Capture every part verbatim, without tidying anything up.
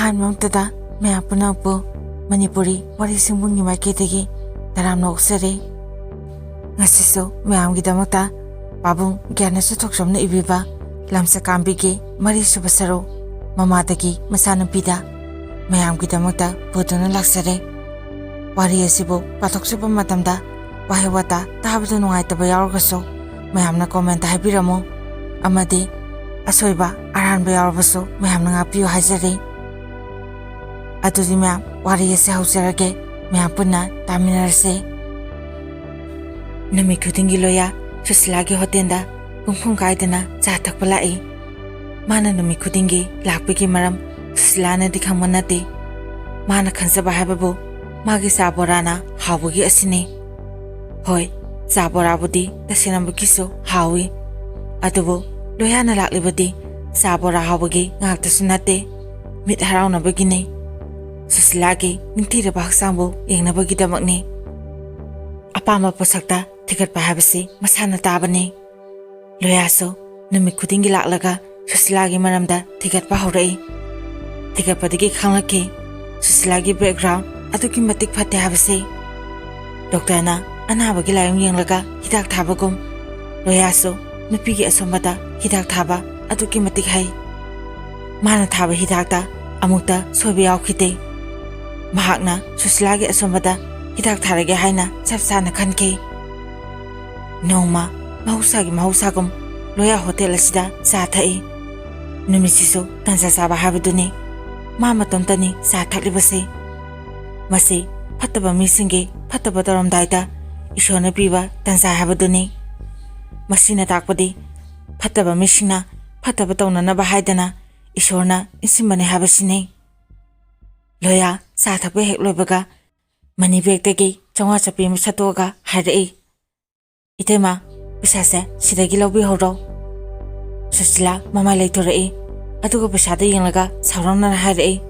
ꯑꯍꯥꯟꯕ ꯃꯛꯇꯗ ꯃꯌꯥꯝ ꯄꯨꯝꯅꯃꯛꯄꯨ ꯃꯅꯤꯄꯨꯔꯤ ꯋꯥꯔꯤ ꯁꯤꯡꯕꯨꯡꯒꯤ ꯃꯥꯏꯀꯩꯗꯒꯤ ꯇꯔꯥꯝꯅ ꯑꯣꯛꯆꯔꯤ꯫ ꯉꯁꯤꯁꯨ ꯃꯌꯥꯝꯒꯤꯗꯃꯛꯇ ꯄꯥꯕꯨꯡ ꯒ꯭ꯌꯥꯅꯦꯁꯣꯔ ꯊꯣꯛꯆꯣꯝꯅ ꯏꯕꯤꯕ ꯂꯝꯆꯠꯀꯥꯝꯕꯤꯒꯤ ꯃꯔꯤꯁꯨꯕ ꯁꯔꯨꯛ, ꯃꯃꯥꯗꯒꯤ ꯃꯆꯥꯅꯨꯄꯤꯗ, ꯃꯌꯥꯝꯒꯤꯗꯃꯛꯇ ꯄꯨꯗꯨꯅ ꯂꯥꯛꯆꯔꯦ꯫ ꯋꯥꯔꯤ ꯑꯁꯤꯕꯨ ꯄꯥꯊꯣꯛꯆꯕ ꯃꯇꯝꯗ ꯋꯥꯍꯩ ꯋꯥꯇꯥ ꯇꯥꯕꯗ ꯅꯨꯡꯉꯥꯏꯇꯕ ꯌꯥꯎꯔꯒꯁꯨ ꯃꯌꯥꯝꯅ comment ꯍꯥꯏꯕꯤꯔꯝꯃꯨ, ꯑꯃꯗꯤ ꯑꯁꯣꯏꯕ ꯑꯔꯥꯟꯕ ꯌꯥꯎꯔꯕꯁꯨ ꯃꯌꯥꯝꯅ ꯉꯥꯛꯄꯤꯌꯨ ꯍꯥꯏꯖꯔꯤ꯫ ꯑꯗꯨꯗꯤ ꯃꯌꯥꯝ, ꯋꯥꯔꯤ ꯑꯁꯤ ꯍꯧꯖꯔꯒꯦ, ꯃꯌꯥꯝ ꯄꯨꯟꯅ ꯇꯥꯃꯤꯟꯅꯔꯁꯦ꯫ ꯅꯨꯃꯤꯠ ꯈꯨꯗꯤꯡꯒꯤ ꯂꯣꯌꯥ ꯁꯨꯁꯤꯂꯥꯒꯤ ꯍꯣꯇꯦꯜꯗ ꯄꯨꯡꯈꯨꯝ ꯀꯥꯏꯗꯅ ꯆꯥ ꯊꯛꯄ ꯂꯥꯛꯏ꯫ ꯃꯥꯅ ꯅꯨꯃꯤꯠ ꯈꯨꯗꯤꯡꯒꯤ ꯂꯥꯛꯄꯒꯤ ꯃꯔꯝ ꯁꯨꯁꯤꯂꯥꯅꯗꯤ ꯈꯪꯕ ꯅꯠꯇꯦ꯫ ꯃꯥꯅ ꯈꯟꯖꯕ ꯍꯥꯏꯕꯕꯨ ꯃꯥꯒꯤ ꯆꯥ ꯕꯣꯔꯥꯅ ꯍꯥꯎꯕꯒꯤ ꯑꯁꯤꯅꯤ꯫ ꯍꯣꯏ, ꯆꯥ ꯕꯣꯔꯥꯕꯨꯗꯤ ꯇꯁꯦꯡꯅꯃꯛꯀꯤꯁꯨ ꯍꯥꯎꯏ, ꯑꯗꯨꯕꯨ ꯂꯣꯌꯥꯅ ꯂꯥꯛꯂꯤꯕꯗꯤ ꯆꯥ ꯕꯣꯔꯥ ꯍꯥꯎꯕꯒꯤ ꯉꯥꯛꯇꯁꯨ ꯅꯠꯇꯦ, ꯃꯤꯠ ꯍꯔꯥꯎꯅꯕꯒꯤꯅꯤ꯫ ꯁꯨꯁꯤꯂꯥꯒꯤ ꯅꯤꯡꯊꯤꯔꯕ ꯍꯛꯆꯥꯡꯕꯨ ꯌꯦꯡꯅꯕꯒꯤꯗꯃꯛꯅꯤ꯫ ꯑꯄꯥꯝꯕ ꯄꯣꯠꯁꯛꯇ ꯊꯤꯒꯠꯄ ꯍꯥꯏꯕꯁꯤ ꯃꯁꯥꯅ ꯇꯥꯕꯅꯤ꯫ ꯂꯣꯌꯥꯁꯨ ꯅꯨꯃꯤꯠ ꯈꯨꯗꯤꯡꯒꯤ ꯂꯥꯛꯂꯒ ꯁꯨꯁꯤꯂꯥꯒꯤ ꯃꯔꯝꯗ ꯊꯤꯒꯠꯄ ꯍꯧꯔꯛꯏ꯫ ꯊꯤꯒꯠꯄꯗꯒꯤ ꯈꯪꯂꯛꯈꯤ, ꯁꯨꯁꯤꯂꯥꯒꯤ background ꯑꯗꯨꯛꯀꯤ ꯃꯇꯤꯛ ꯐꯠꯇꯦ ꯍꯥꯏꯕꯁꯤ꯫ ꯗꯣꯛꯇꯔꯅ ꯑꯅꯥꯕꯒꯤ ꯂꯥꯏꯑꯣꯡ ꯌꯦꯡꯂꯒ ꯍꯤꯗꯥꯛ ꯊꯥꯕꯒꯨꯝ, ꯂꯣꯌꯥꯁꯨ ꯅꯨꯄꯤꯒꯤ ꯑꯁꯣꯟꯕꯗ ꯍꯤꯗꯥꯛ ꯊꯥꯕ ꯑꯗꯨꯛꯀꯤ ꯃꯇꯤꯛ ꯍꯩ꯫ ꯃꯥꯅ ꯊꯥꯕ ꯍꯤꯗꯥꯛꯇ ꯑꯃꯨꯛꯇ ꯁꯣꯏꯕ ꯌꯥꯎꯈꯤꯗꯦ꯫ ꯃꯍꯥꯛꯅ ꯁꯨꯁꯤꯂꯥꯒꯤ ꯑꯁꯣꯟꯕꯗ ꯍꯤꯗꯥꯛ ꯊꯥꯔꯒꯦ ꯍꯥꯏꯅ ꯆꯞ ꯆꯥꯅ ꯈꯟꯈꯤ꯫ ꯅꯣꯡꯃ ꯃꯍꯧꯁꯥꯒꯤ ꯃꯍꯧꯁꯥꯒꯨꯝ ꯂꯣꯌꯥ ꯍꯣꯇꯦꯜ ꯑꯁꯤꯗ ꯆꯥ ꯊꯛꯏ꯫ ꯅꯨꯃꯤꯠꯁꯤꯁꯨ ꯇꯟꯖꯥ ꯆꯥꯕ ꯍꯥꯏꯕꯗꯨꯅꯤ꯫ ꯃꯥ ꯃꯇꯣꯝꯇꯅꯤ ꯆꯥ ꯊꯛꯂꯤꯕꯁꯤ꯫ ꯃꯁꯤ ꯐꯠꯇꯕ ꯃꯤꯁꯤꯡꯒꯤ ꯐꯠꯇꯕ ꯇꯧꯔꯝꯗꯥꯏꯗ ꯏꯁꯣꯔꯅ ꯄꯤꯕ ꯇꯟꯖꯥ ꯍꯥꯏꯕꯗꯨꯅꯤ꯫ ꯃꯁꯤꯅ ꯇꯥꯛꯄꯗꯤ ꯐꯠꯇꯕ ꯃꯤꯁꯤꯡꯅ ꯐꯠꯇꯕ ꯇꯧꯅꯅꯕ ꯍꯥꯏꯗꯅ ꯏꯁꯣꯔꯅ ꯏꯟꯁꯤꯟꯕꯅꯤ ꯍꯥꯏꯕꯁꯤꯅꯤ꯫ ꯂꯣꯌꯥ ꯆꯥ ꯊꯛꯄ ꯍꯦꯛ ꯂꯣꯏꯕꯒ ꯃꯅꯤ ꯕꯦꯒꯇꯒꯤ ꯆꯥꯝꯃꯉꯥ ꯆꯞꯄꯤ ꯑꯃ ꯁꯠꯇꯣꯛꯑꯒ ꯍꯥꯏꯔꯛꯏ, "ꯏꯇꯩꯃ, ꯄꯩꯁꯥꯁꯦ ꯁꯤꯗꯒꯤ ꯂꯧꯕꯤꯍꯧꯔꯣ꯫" ꯁꯨꯁꯤꯂꯥ ꯃꯃꯥꯏ ꯂꯩꯊꯣꯔꯛꯏ, ꯑꯗꯨꯒ ꯄꯩꯁꯥꯗ ꯌꯦꯡꯂꯒ ꯁꯥꯎꯔꯥꯡꯅꯅ ꯍꯥꯏꯔꯛꯏ,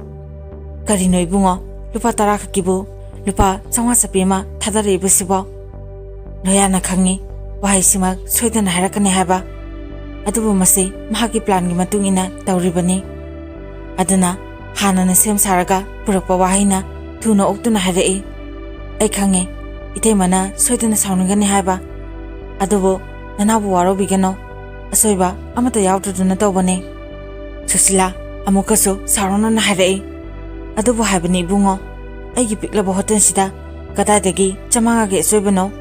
"ꯀꯔꯤꯅꯣ ꯏꯕꯨꯡꯉꯣ, ꯂꯨꯄꯥ ꯇꯔꯥ ꯈꯛꯀꯤꯕꯨ ꯂꯨꯄꯥ ꯆꯥꯝꯃꯉꯥ ꯆꯞꯄꯤ ꯑꯃ ꯊꯥꯗꯔꯛꯏꯕꯁꯤꯕꯣ?" ꯂꯣꯌꯥꯅ ꯈꯪꯉꯤ ꯋꯥꯍꯩꯁꯤꯃꯛ ꯁꯣꯏꯗꯅ ꯍꯥꯏꯔꯛꯀꯅꯤ ꯍꯥꯏꯕ, ꯑꯗꯨꯕꯨ ꯃꯁꯤ ꯃꯍꯥꯛꯀꯤ planꯒꯤ ꯃꯇꯨꯡ ꯏꯟꯅ ꯇꯧꯔꯤꯕꯅꯤ꯫ ꯑꯗꯨꯅ ꯍꯥꯟꯅꯅ ꯁꯦꯝ ꯁꯥꯔꯒ ꯄꯨꯔꯛꯄ ꯋꯥꯍꯩꯅ ꯊꯨꯅ ꯑꯣꯛꯇꯨꯅ ꯍꯥꯏꯔꯛꯏ꯫ "ꯑꯩ ꯈꯪꯉꯦ, ꯏꯇꯩꯃꯅ ꯁꯣꯏꯗꯅ ꯁꯥꯎꯅꯤꯡꯒꯅꯤ ꯍꯥꯏꯕ꯫ ꯑꯗꯨꯕꯨ ꯅꯅꯥꯎꯕꯨ ꯋꯥꯔꯧꯕꯤꯒꯅꯣ꯫ ꯑꯁꯣꯏꯕ ꯑꯃꯠꯇ ꯌꯥꯎꯗ꯭ꯔꯗꯨꯅ ꯇꯧꯕꯅꯦ꯫" ꯁꯨꯁꯤꯂꯥ ꯑꯃꯨꯛꯀꯁꯨ ꯁꯥꯎꯔꯣꯅꯅ ꯍꯥꯏꯔꯛꯏ꯫ "ꯑꯗꯨꯕꯨ ꯍꯥꯏꯕꯅꯤ ꯏꯕꯨꯡꯉꯣ, ꯑꯩꯒꯤ ꯄꯤꯛꯂꯕ ꯍꯣꯇꯦꯜꯁꯤꯗ ꯀꯗꯥꯏꯗꯒꯤ ꯆꯥꯃꯉꯥꯒꯤ ꯑꯁꯣꯏꯕꯅꯣ?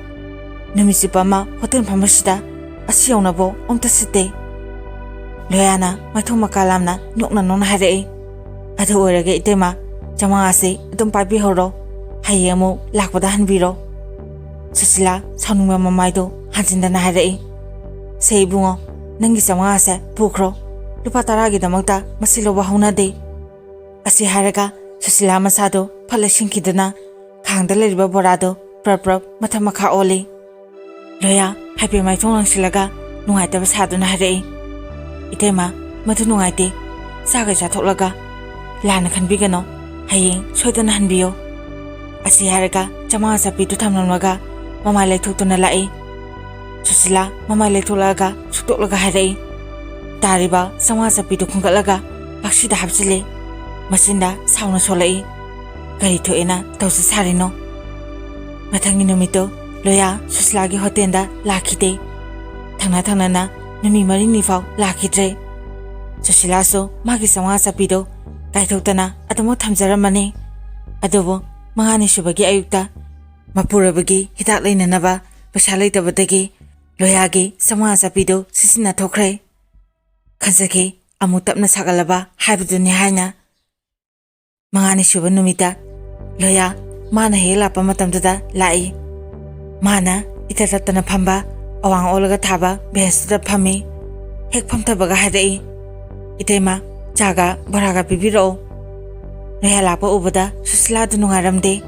ꯅꯨꯃꯤꯠ ꯆꯨꯞꯄ ꯑꯃ ꯍꯣꯇꯦꯜ ꯐꯝꯕꯁꯤꯗ ꯑꯁꯤ ꯌꯧꯅꯕꯨ ꯑꯝꯇ ꯁꯤꯠꯇꯦ꯫" ꯂꯣꯌꯥꯅ ꯃꯥꯏꯊꯣꯡ ꯃꯀꯥ ꯂꯥꯝꯅ ꯅꯣꯛꯅ ꯅꯣꯛꯅ ꯍꯥꯏꯔꯛꯏ꯫ "ꯑꯗꯨ ꯑꯣꯏꯔꯒ ꯏꯇꯩꯃ, ꯆꯥꯃꯉꯥꯁꯤ ꯑꯗꯨꯝ ꯄꯥꯏꯕꯤꯍꯧꯔꯣ꯫ ꯍꯌꯦꯡ ꯑꯃꯨꯛ ꯂꯥꯛꯄꯗ ꯍꯟꯕꯤꯔꯣ꯫" ꯁꯨꯁꯤꯂꯥ ꯁꯥꯎꯅꯤꯡꯕ ꯃꯃꯥꯏꯗꯨ ꯍꯟꯖꯤꯟꯗꯅ ꯍꯥꯏꯔꯛꯏ꯫ "ꯁꯦ ꯏꯕꯨꯡꯉꯣ, ꯅꯪꯒꯤ ꯆꯥꯃꯉꯥꯁꯦ ꯄꯨꯈ꯭ꯔꯣ꯫ ꯂꯨꯄꯥ ꯇꯔꯥꯒꯤꯗꯃꯛꯇ ꯃꯁꯤ ꯂꯧꯕ ꯍꯧꯅꯗꯦ꯫" ꯑꯁꯤ ꯍꯥꯏꯔꯒ ꯁꯨꯁꯤꯂꯥ ꯃꯁꯥꯗꯨ ꯐꯠ ꯂꯩꯁꯤꯟꯈꯤꯗꯨꯅ ꯈꯥꯡꯗ ꯂꯩꯔꯤꯕ ꯕꯣꯔꯥꯗꯨ ꯄ꯭ꯔꯞ ꯄ꯭ꯔꯞ ꯃꯊꯛ ꯃꯈꯥ ꯑꯣꯜꯂꯤ꯫ ꯂꯣꯌꯥ ꯍꯥꯏꯐꯦꯠ ꯃꯥꯏꯊꯣꯡ ꯂꯪꯁꯤꯜꯂꯒ ꯅꯨꯡꯉꯥꯏꯇꯕ ꯁꯥꯗꯨꯅ ꯍꯥꯏꯔꯛꯏ, "ꯏꯇꯩꯃ, ꯃꯗꯨ ꯅꯨꯡꯉꯥꯏꯇꯦ꯫ ꯆꯥꯒ ꯆꯥꯊꯣꯛꯂꯒ ꯂꯥꯟꯅ ꯈꯟꯕꯤꯒꯅꯣ꯫ ꯍꯌꯦꯡ ꯁꯣꯏꯗꯅ ꯍꯟꯕꯤꯌꯣ꯫" ꯑꯁꯤ ꯍꯥꯏꯔꯒ ꯆꯥꯃꯉꯥ ꯆꯠꯄꯤꯗꯨ ꯊꯝꯂꯝꯂꯒ ꯃꯃꯥꯏ ꯂꯩꯊꯣꯛꯇꯨꯅ ꯂꯥꯛꯏ꯫ ꯁꯨꯁꯤꯂꯥ ꯃꯃꯥꯏ ꯂꯩꯊꯣꯛꯂꯛꯑꯒ ꯁꯨꯛꯇꯣꯛꯂꯒ ꯍꯥꯏꯔꯛꯏ꯫ ꯇꯥꯔꯤꯕ ꯆꯥꯃꯉꯥ ꯆꯠꯄꯤꯗꯨ ꯈꯨꯟꯒꯠꯂꯒ ꯄꯥꯛꯁꯤꯗ ꯍꯥꯞꯆꯤꯜꯂꯤ꯫ ꯃꯆꯤꯟꯗ ꯁꯥꯎꯅ ꯁꯣꯜꯂꯛꯏ꯫ "ꯀꯔꯤ ꯊꯣꯛꯑꯦꯅ ꯇꯧꯁꯤ ꯁꯥꯔꯤꯅꯣ?" ꯃꯊꯪꯒꯤ ꯅꯨꯃꯤꯠꯇꯨ ꯂꯣꯌꯥ ꯁꯨꯁꯤꯂꯥꯒꯤ ꯍꯣꯇꯦꯜꯗ ꯂꯥꯛꯈꯤꯗꯦ꯫ ꯊꯪꯅ ꯊꯪꯅꯅ ꯅꯨꯃꯤꯠ ꯃꯔꯤꯅꯤ ꯐꯥꯎ ꯂꯥꯛꯈꯤꯗ꯭ꯔꯦ꯫ ꯁꯨꯁꯤꯂꯥꯁꯨ ꯃꯥꯒꯤ ꯆꯥꯃꯉꯥ ꯆꯠꯄꯤꯗꯨ ꯀꯥꯏꯊꯣꯛꯇꯅ ꯑꯗꯨꯃꯛ ꯊꯝꯖꯔꯝꯃꯅꯤ꯫ ꯑꯗꯨꯕꯨ ꯃꯉꯥꯅꯤ ꯁꯨꯕꯒꯤ ꯑꯌꯨꯛꯇ ꯃꯄꯨꯔꯣꯏꯕꯒꯤ ꯍꯤꯗꯥꯛ ꯂꯩꯅꯅꯕ ꯄꯩꯁꯥ ꯂꯩꯇꯕꯗꯒꯤ ꯂꯣꯌꯥꯒꯤ ꯆꯥꯃꯉꯥ ꯆꯠꯄꯤꯗꯨ ꯁꯤꯖꯤꯟꯅꯊꯣꯛꯈ꯭ꯔꯦ꯫ ꯈꯟꯖꯈꯤ, ꯑꯃꯨꯛ ꯇꯞꯅ ꯁꯥꯒꯠꯂꯕ ꯍꯥꯏꯕꯗꯨꯅꯤ ꯍꯥꯏꯅ꯫ ꯃꯉꯥꯅꯤ ꯁꯨꯕ ꯅꯨꯃꯤꯠꯇ ꯂꯣꯌꯥ ꯃꯥꯅ ꯍꯦꯛ ꯂꯥꯛꯄ ꯃꯇꯝꯗꯨꯗ ꯂꯥꯛꯏ꯫ ꯃꯥꯅ ꯏꯇꯠ ꯇꯠꯇꯅ ꯐꯝꯕ, ꯑꯋꯥꯡ ꯑꯣꯜꯂꯒ ꯊꯥꯕ ꯕꯦꯟꯁꯇꯨꯗ ꯐꯝꯃꯤ꯫ ꯍꯦꯛ ꯐꯝꯊꯕꯒ ꯍꯥꯏꯔꯛꯏ, "ꯏꯇꯩꯃ, ꯆꯥꯒ ꯕꯣꯔꯥꯒ ꯄꯤꯕꯤꯔꯛꯑꯣ꯫" ꯂꯣꯌꯥ ꯂꯥꯛꯄ ꯎꯕꯗ ꯁꯨꯁꯤꯂꯥꯗꯨ ꯅꯨꯡꯉꯥꯏꯔꯝꯗꯦ꯫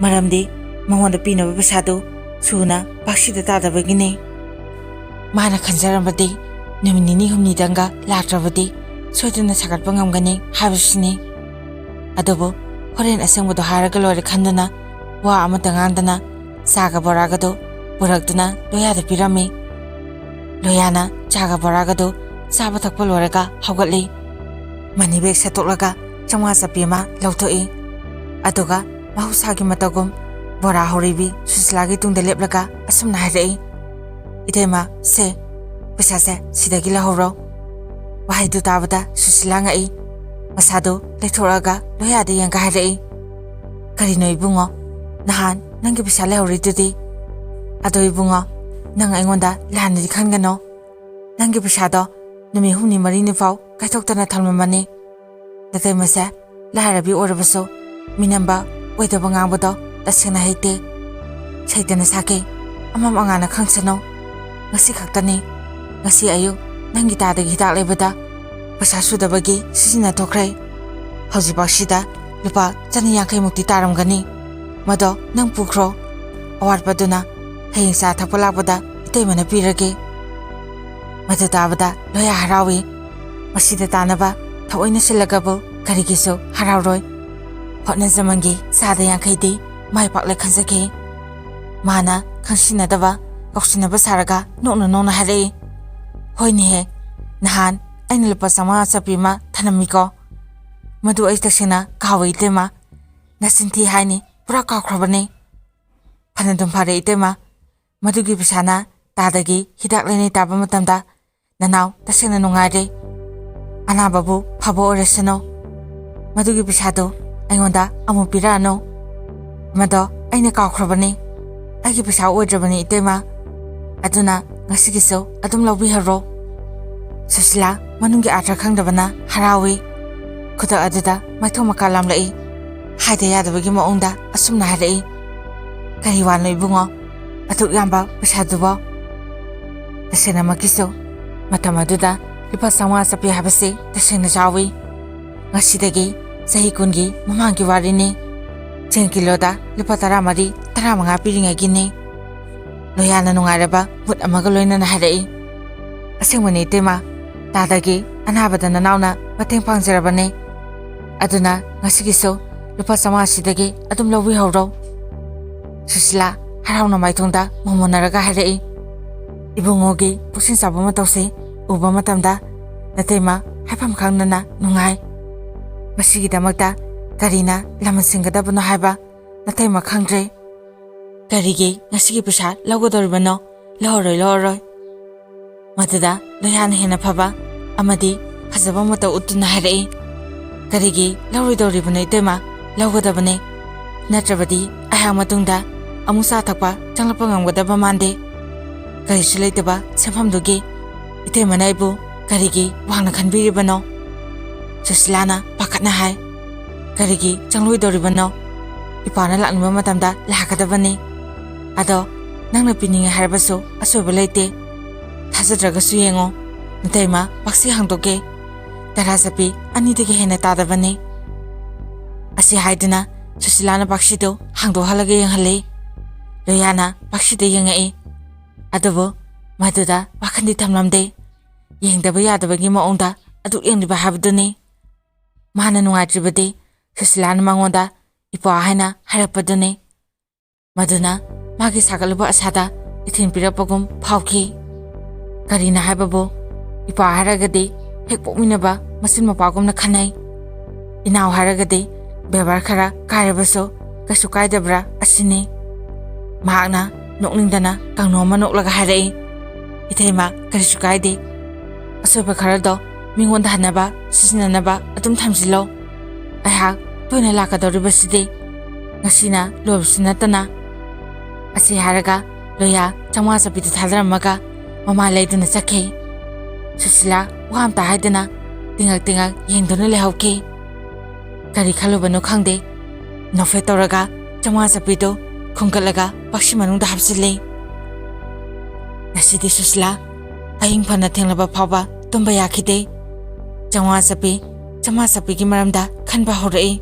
ꯃꯔꯝꯗꯤ ꯃꯉꯣꯟꯗ ꯄꯤꯅꯕ ꯄꯩꯁꯥꯗꯨ ꯁꯨꯅ ꯄꯥꯛꯁꯤꯗ ꯇꯥꯗꯕꯒꯤꯅꯤ꯫ ꯃꯥꯅ ꯈꯟꯖꯔꯝꯕꯗꯤ ꯅꯨꯃꯤꯠ ꯅꯤꯅꯤ ꯍꯨꯝꯅꯤꯗꯪꯒ ꯂꯥꯛꯇ꯭ꯔꯕꯗꯤ ꯁꯣꯏꯗꯅ ꯁꯥꯒꯠꯄ ꯉꯝꯒꯅꯤ ꯍꯥꯏꯕꯁꯤꯅꯤ꯫ ꯑꯗꯨꯕꯨ ꯍꯣꯔꯦꯟ ꯑꯁꯦꯡꯕꯗꯣ ꯍꯥꯏꯔꯒ ꯂꯣꯏꯔꯦ ꯈꯟꯗꯨꯅ ꯋꯥ ꯑꯃꯠꯇ ꯉꯥꯡꯗꯅ ꯆꯥꯒ ꯕꯣꯔꯥꯒꯗꯨ ꯄꯨꯔꯛꯇꯨꯅ ꯂꯣꯌꯥꯗ ꯄꯤꯔꯝꯃꯤ꯫ ꯂꯣꯌꯥꯅ ꯆꯥꯒ ꯕꯣꯔꯥꯒꯗꯨ ꯆꯥꯕ ꯊꯛꯄ ꯂꯣꯏꯔꯒ ꯍꯧꯒꯠꯂꯤ꯫ ꯃꯅꯤ ꯕꯦꯒ ꯁꯠꯇꯣꯛꯂꯒ ꯆꯥꯝꯃꯉꯥ ꯆꯞꯄꯤ ꯑꯃ ꯂꯧꯊꯣꯛꯏ꯫ ꯑꯗꯨꯒ ꯃꯍꯧꯁꯥꯒꯤ ꯃꯇꯧꯒꯨꯝ ꯕꯣꯔꯥ ꯍꯧꯔꯤꯕꯤ ꯁꯨꯁꯤꯂꯥꯒꯤ ꯇꯨꯡꯗ ꯂꯦꯞꯂꯒ ꯑꯁꯨꯝꯅ ꯍꯥꯏꯔꯛꯏ, "ꯏꯇꯩꯃ, ꯁꯦ, ꯄꯩꯁꯥꯁꯦ ꯁꯤꯗꯒꯤ ꯂꯧꯍꯧꯔꯣ"꯫ ꯋꯥꯍꯩꯗꯨ ꯇꯥꯕꯗ ꯁꯨꯁꯤꯂꯥ ꯉꯛꯏ꯫ ꯃꯁꯥꯗꯨ ꯂꯩꯊꯣꯔꯛꯑꯒ ꯂꯣꯌꯥꯗ ꯌꯦꯡꯒ ꯍꯥꯏꯔꯛꯏ, "ꯀꯔꯤꯅꯣ ꯏꯕꯨꯡꯉꯣ? ꯅꯍꯥꯟ ꯅꯪꯒꯤ ꯄꯩꯁꯥ ꯂꯩꯍꯧꯔꯤꯗꯨꯗꯤ?" "ꯑꯗꯣ ꯏꯕꯨꯡꯉꯣ, ꯅꯪ ꯑꯩꯉꯣꯟꯗ ꯂꯥꯟꯅꯗꯤ ꯈꯟꯒꯅꯣ꯫ ꯅꯪꯒꯤ ꯄꯩꯁꯥꯗꯣ ꯅꯨꯃꯤꯠ ꯍꯨꯝꯅꯤ ꯃꯔꯤꯅꯤ ꯐꯥꯎ ꯀꯥꯏꯊꯣꯛꯇꯅ ꯊꯝꯂꯝꯕꯅꯤ꯫ ꯅꯇꯩꯃꯁꯦ ꯂꯥꯏꯔꯕꯤ ꯑꯣꯏꯔꯕꯁꯨ ꯃꯤꯅꯝꯕ ꯑꯣꯏꯗꯕ ꯉꯥꯡꯕꯗꯣ ꯇꯁꯦꯡꯅ ꯍꯩꯇꯦ꯫ ꯁꯩꯇꯅ ꯁꯥꯈꯤ꯫ ꯑꯃꯝ ꯑꯉꯥꯟꯅ ꯈꯪꯁꯅꯨ꯫ ꯉꯁꯤ ꯈꯛꯇꯅꯤ꯫ ꯉꯁꯤ ꯑꯌꯨꯛ ꯅꯪꯒꯤ ꯇꯥꯗꯒꯤ ꯍꯤꯗꯥꯛ ꯂꯩꯕꯗ ꯄꯩꯁꯥ ꯁꯨꯗꯕꯒꯤ ꯁꯤꯖꯤꯟꯅꯊꯣꯛꯈ꯭ꯔꯦ꯫ ꯍꯧꯖꯤꯛꯐꯥꯎꯁꯤꯗ ꯂꯨꯄꯥ ꯆꯅꯤ ꯌꯥꯡꯈꯩꯃꯨꯛꯇꯤ ꯇꯥꯔꯝꯒꯅꯤ꯫ ꯃꯗꯣ ꯅꯪ ꯄꯨꯈ꯭ꯔꯣ꯫ ꯑꯋꯥꯠꯄꯗꯨꯅ ꯍꯌꯦꯡ ꯆꯥ ꯊꯛꯄ ꯂꯥꯛꯄꯗ ꯏꯇꯩꯃꯅ ꯄꯤꯔꯒꯦ"꯫ ꯃꯗꯨ ꯇꯥꯕꯗ ꯂꯣꯌꯥ ꯍꯔꯥꯎꯏ꯫ ꯃꯁꯤꯗ ꯇꯥꯅꯕ ꯊꯑꯣꯏꯅ ꯁꯤꯜꯂꯒꯕꯨ ꯀꯔꯤꯒꯤꯁꯨ ꯍꯔꯥꯎꯔꯣꯏ꯫ ꯍꯣꯠꯅꯖꯃꯟꯒꯤ ꯆꯥꯗ ꯌꯥꯡꯈꯩꯗꯤ ꯃꯥꯏ ꯄꯥꯛꯂꯦ ꯈꯟꯖꯈꯤ꯫ ꯃꯥꯅ ꯈꯪꯁꯤꯟꯅꯗꯕ ꯀꯧꯁꯤꯟꯅꯕ ꯁꯥꯔꯒ ꯅꯣꯛꯅ ꯅꯣꯛꯅ ꯍꯥꯏꯔꯛꯏ, "ꯍꯣꯏꯅꯦꯍꯦ, ꯅꯍꯥꯟ ꯑꯩꯅ ꯂꯨꯄꯥ ꯆꯥꯝꯃꯉꯥ ꯆꯞꯄꯤ ꯑꯃ ꯊꯅꯝꯃꯤꯀꯣ꯫ ꯃꯗꯨ ꯑꯩ ꯇꯁꯦꯡꯅ ꯀꯥꯎꯏ ꯏꯇꯩꯃ꯫ ꯅꯆꯤꯟ ꯊꯤ ꯍꯥꯏꯅꯤ, ꯄꯨꯔꯥ ꯀꯥꯎꯈ꯭ꯔꯕꯅꯤ"꯫ "ꯐꯅꯗꯨꯝ ꯐꯔꯦ ꯏꯇꯩꯃ꯫ ꯃꯗꯨꯒꯤ ꯄꯩꯁꯥꯅ ꯇꯥꯗꯒꯤ ꯍꯤꯗꯥꯛ ꯂꯩꯅꯩ ꯇꯥꯕ ꯃꯇꯝꯗ ꯅꯅꯥꯎ ꯇꯁꯦꯡꯅ ꯅꯨꯡꯉꯥꯏꯔꯦ꯫ ꯑꯅꯥꯕꯕꯨ ꯐꯕ ꯑꯣꯏꯔꯁꯅꯨ꯫ ꯃꯗꯨꯒꯤ ꯄꯩꯁꯥꯗꯨ ꯑꯩꯉꯣꯟꯗ ꯑꯃꯨꯛ ꯄꯤꯔꯛꯑꯅꯨ꯫ ꯃꯗꯣ ꯑꯩꯅ ꯀꯥꯎꯈ꯭ꯔꯕꯅꯤ꯫ ꯑꯩꯒꯤ ꯄꯩꯁꯥ ꯑꯣꯏꯗ꯭ꯔꯕꯅꯤ ꯏꯇꯩꯃ꯫ ꯑꯗꯨꯅ ꯉꯁꯤꯒꯤꯁꯨ ꯑꯗꯨꯝ ꯂꯧꯕꯤꯍꯧꯔꯣ"꯫ ꯁꯨꯁꯤꯂꯥ ꯃꯅꯨꯡꯒꯤ ꯑꯥꯔꯊ ꯈꯪꯗꯕꯅ ꯍꯔꯥꯎꯏ꯫ ꯈꯨꯗꯛ ꯑꯗꯨꯗ ꯃꯥꯏꯊꯣꯡ ꯃꯀꯥ ꯂꯥꯝꯂꯛꯏ꯫ ꯍꯥꯏꯗ ꯌꯥꯗꯕꯒꯤ ꯃꯑꯣꯡꯗ ꯑꯁꯨꯝꯅ ꯍꯥꯏꯔꯛꯏ, "ꯀꯔꯤ ꯋꯥꯅꯣ ꯏꯕꯨꯡꯉꯣ? ꯑꯗꯨꯛ ꯌꯥꯝꯕ ꯄꯩꯁꯥꯗꯨꯕꯣ?" ꯇꯁꯦꯡꯅꯃꯛꯀꯤꯁꯨ ꯃꯇꯝ ꯑꯗꯨꯗ ꯂꯨꯄꯥ ꯆꯥꯝꯃꯉꯥ ꯆꯞꯄꯤ ꯍꯥꯏꯕꯁꯤ ꯇꯁꯦꯡꯅ ꯆꯥꯎꯏ꯫ ꯉꯁꯤꯗꯒꯤ ꯆꯍꯤ ꯀꯨꯟꯒꯤ ꯃꯃꯥꯡꯒꯤ ꯋꯥꯔꯤꯅꯤ꯫ ꯆꯦꯡ ꯀꯤꯂꯣꯗ ꯂꯨꯄꯥ ꯇꯔꯥꯃꯔꯤ, ꯇꯔꯥꯃꯉꯥ ꯄꯤꯔꯤꯉꯩꯒꯤꯅꯤ꯫ ꯂꯣꯌꯥꯅ ꯅꯨꯡꯉꯥꯏꯔꯕ ꯃꯨꯠ ꯑꯃꯒ ꯂꯣꯏꯅꯅ ꯍꯥꯏꯔꯛꯏ, "ꯑꯁꯦꯡꯕꯅꯤ ꯏꯇꯩꯃ, ꯇꯥꯗꯒꯤ ꯑꯅꯥꯕꯗ ꯅꯅꯥꯎꯅ ꯃꯇꯦꯡ ꯄꯥꯡꯖꯔꯕꯅꯤ꯫ ꯑꯗꯨꯅ ꯉꯁꯤꯒꯤꯁꯨ ꯂꯨꯄꯥ ꯆꯥꯝꯃꯉꯥꯁꯤꯗꯒꯤ ꯑꯗꯨꯝ ꯂꯧꯕꯤꯍꯧꯔꯣ"꯫ ꯁꯨꯁꯤꯂꯥ ꯍꯔꯥꯎꯅ ꯃꯥꯏꯊꯣꯡꯗ ꯃꯣꯃꯣꯟꯅꯔꯒ ꯍꯥꯏꯔꯛꯏ, "ꯏꯕꯨꯡꯉꯣꯒꯤ ꯄꯨꯛꯁꯤꯡ ꯆꯥꯎꯕ ꯃꯇꯧꯁꯤ ꯎꯕ ꯃꯇꯝꯗ ꯅꯇꯩꯃ ꯍꯥꯏꯐꯝ ꯈꯪꯗꯅ ꯅꯨꯡꯉꯥꯏ"꯫ ꯃꯁꯤꯒꯤꯗꯃꯛꯇ ꯀꯔꯤꯅ ꯂꯃꯟ ꯁꯤꯡꯒꯗꯕꯅꯣ ꯍꯥꯏꯕ ꯅꯇꯩꯃ ꯈꯪꯗ꯭ꯔꯦ꯫ ꯀꯔꯤꯒꯤ ꯉꯁꯤꯒꯤ ꯄꯩꯁꯥ ꯂꯧꯒꯗꯧꯔꯤꯕꯅꯣ? ꯂꯧꯔꯔꯣꯏ, ꯂꯧꯔꯔꯣꯏ꯫ ꯃꯗꯨꯗ ꯂꯣꯌꯥꯅ ꯍꯦꯟꯅ ꯐꯕ ꯑꯃꯗꯤ ꯐꯖꯕ ꯃꯇꯧ ꯎꯠꯇꯨꯅ ꯍꯥꯏꯔꯛꯏ, "ꯀꯔꯤꯒꯤ ꯂꯧꯔꯣꯏꯗꯧꯔꯤꯕꯅꯣ ꯏꯇꯩꯃ? ꯂꯧꯒꯗꯕꯅꯦ꯫ ꯅꯠꯇ꯭ꯔꯕꯗꯤ ꯑꯩꯍꯥꯛ ꯃꯇꯨꯡꯗ ꯑꯃꯨꯛ ꯆꯥ ꯊꯛꯄ ꯆꯪꯂꯛꯄ ꯉꯝꯒꯗꯕ ꯃꯥꯟꯗꯦ꯫ ꯀꯔꯤꯁꯨ ꯂꯩꯇꯕ ꯁꯦꯟꯐꯝꯗꯨꯒꯤ ꯏꯇꯩꯃꯅ ꯑꯩꯕꯨ ꯀꯔꯤꯒꯤ ꯋꯥꯡꯅ ꯈꯟꯕꯤꯔꯤꯕꯅꯣ?" ꯁꯨꯁꯤꯂꯥꯅ ꯄꯥꯈꯠꯅ ꯍꯥꯏ, "ꯀꯔꯤꯒꯤ ꯆꯪꯂꯣꯏꯗꯧꯔꯤꯕꯅꯣ? ꯏꯄꯥꯅ ꯂꯥꯛꯅꯤꯡꯕ ꯃꯇꯝꯗ ꯂꯥꯛꯀꯗꯕꯅꯤ꯫ ꯑꯗꯣ ꯅꯪꯅ ꯄꯤꯅꯤꯡꯉꯦ ꯍꯥꯏꯔꯕꯁꯨ ꯑꯁꯣꯏꯕ ꯂꯩꯇꯦ꯫ ꯊꯥꯖꯗ꯭ꯔꯒꯁꯨ ꯌꯦꯡꯉꯣ, ꯅꯇꯩꯃ ꯕꯥꯛꯁꯤ ꯍꯥꯡꯗꯣꯛꯀꯦ꯫ ꯇꯔꯥ ꯆꯠꯄꯤ ꯑꯅꯤꯗꯒꯤ ꯍꯦꯟꯅ ꯇꯥꯗꯕꯅꯤ꯫" ꯑꯁꯤ ꯍꯥꯏꯗꯨꯅ ꯁꯨꯁꯤꯂꯥꯅ ꯕꯥꯛꯁꯤꯗꯨ ꯍꯥꯡꯗꯣꯛꯍꯜꯂꯒ ꯌꯦꯡꯍꯜꯂꯤ꯫ ꯂꯣꯌꯥꯅ ꯕꯥꯛꯁꯤꯗ ꯌꯦꯡꯉꯛꯏ꯫ ꯑꯗꯨꯕꯨ ꯃꯗꯨꯗ ꯋꯥꯈꯜꯗꯤ ꯊꯝꯂꯝꯗꯦ꯫ ꯌꯦꯡꯗꯕ ꯌꯥꯗꯕꯒꯤ ꯃꯑꯣꯡꯗ ꯑꯗꯨꯛ ꯌꯦꯡꯂꯤꯕ ꯍꯥꯏꯕꯗꯨꯅꯤ꯫ ꯃꯥꯅ ꯅꯨꯡꯉꯥꯏꯇ꯭ꯔꯤꯕꯗꯤ ꯁꯨꯁꯤꯂꯥꯅ ꯃꯉꯣꯟꯗ ꯏꯄ꯭ꯋꯥ ꯍꯥꯏꯅ ꯍꯥꯏꯔꯛꯄꯗꯨꯅꯤ꯫ ꯃꯗꯨꯅ ꯃꯥꯒꯤ ꯁꯥꯒꯠꯂꯨꯕ ꯑꯁꯥꯗ ꯏꯊꯤꯟ ꯄꯤꯔꯛꯄꯒꯨꯝ ꯐꯥꯎꯈꯤ꯫ ꯀꯔꯤꯅ ꯍꯥꯏꯕꯕꯨ, ꯏꯄꯥ ꯍꯥꯏꯔꯒꯗꯤ ꯍꯦꯛ ꯄꯣꯛꯃꯤꯟꯅꯕ ꯃꯆꯤꯟ ꯃꯄꯥꯒꯨꯝꯅ ꯈꯟꯅꯩ꯫ ꯏꯅꯥꯎ ꯍꯥꯏꯔꯒꯗꯤ ꯕꯦꯕꯥꯔ ꯈꯔ ꯀꯥꯏꯔꯕꯁꯨ ꯀꯩꯁꯨ ꯀꯥꯏꯗꯕ꯭ꯔꯥ ꯑꯁꯤꯅꯤ꯫ ꯃꯍꯥꯛꯅ ꯅꯣꯛꯅꯤꯡꯗꯅ ꯀꯥꯡꯅꯣ ꯑꯃ ꯅꯣꯛꯂꯒ ꯍꯥꯏꯔꯛꯏ, "ꯏꯇꯩꯃ, ꯀꯔꯤꯁꯨ ꯀꯥꯏꯗꯦ꯫ ꯑꯁꯣꯏꯕ ꯈꯔꯗꯣ ꯃꯤꯉꯣꯟꯗ ꯍꯟꯅꯕ, ꯁꯤꯖꯤꯟꯅꯅꯕ ꯑꯗꯨꯝ ꯊꯝꯖꯤꯜꯂꯣ꯫ ꯑꯩꯍꯥꯛ ꯇꯣꯏꯅ ꯂꯥꯛꯀꯗꯧꯔꯤꯕꯁꯤꯗꯤ ꯉꯁꯤꯅ ꯂꯣꯏꯕꯁꯨ ꯅꯠꯇꯅ꯫" ꯑꯁꯤ ꯍꯥꯏꯔꯒ ꯂꯣꯌꯥ ꯆꯥꯝꯃꯉꯥ ꯆꯠꯄꯤꯗꯨ ꯊꯥꯗꯔꯝꯃꯒ ꯃꯃꯥ ꯂꯩꯗꯨꯅ ꯆꯠꯈꯤ꯫ ꯁꯨꯁꯤꯂꯥ ꯋꯥ ꯑꯝꯇ ꯍꯥꯏꯗꯅ ꯇꯤꯉꯛ ꯇꯤꯉꯛ ꯌꯦꯡꯗꯨꯅ ꯂꯩꯍꯧꯈꯤ꯫ ꯀꯔꯤ ꯈꯜꯂꯨꯕꯅꯣ ꯈꯪꯗꯦ, ꯅꯣꯛꯐꯦꯠ ꯇꯧꯔꯒ ꯆꯥꯝꯃꯉꯥ ꯆꯠꯄꯤꯗꯨ ꯈꯨꯝꯒꯠꯂꯒ ꯕꯥꯛꯁꯤ ꯃꯅꯨꯡꯗ ꯍꯥꯞꯆꯤꯜꯂꯤ꯫ ꯉꯁꯤꯗꯤ ꯁꯨꯁꯤꯂꯥ ꯑꯍꯤꯡ ꯐꯅ ꯊꯦꯡꯂꯕ ꯐꯥꯎꯕ ꯇꯨꯝꯕ ꯌꯥꯈꯤꯗꯦ꯫ ꯆꯥꯝꯃꯉꯥ ꯆꯠꯄꯤ, ꯆꯥꯝꯃꯉꯥ ꯆꯠꯄꯤꯒꯤ ꯃꯔꯝꯗ ꯈꯟꯕ ꯍꯧꯔꯛꯏ꯫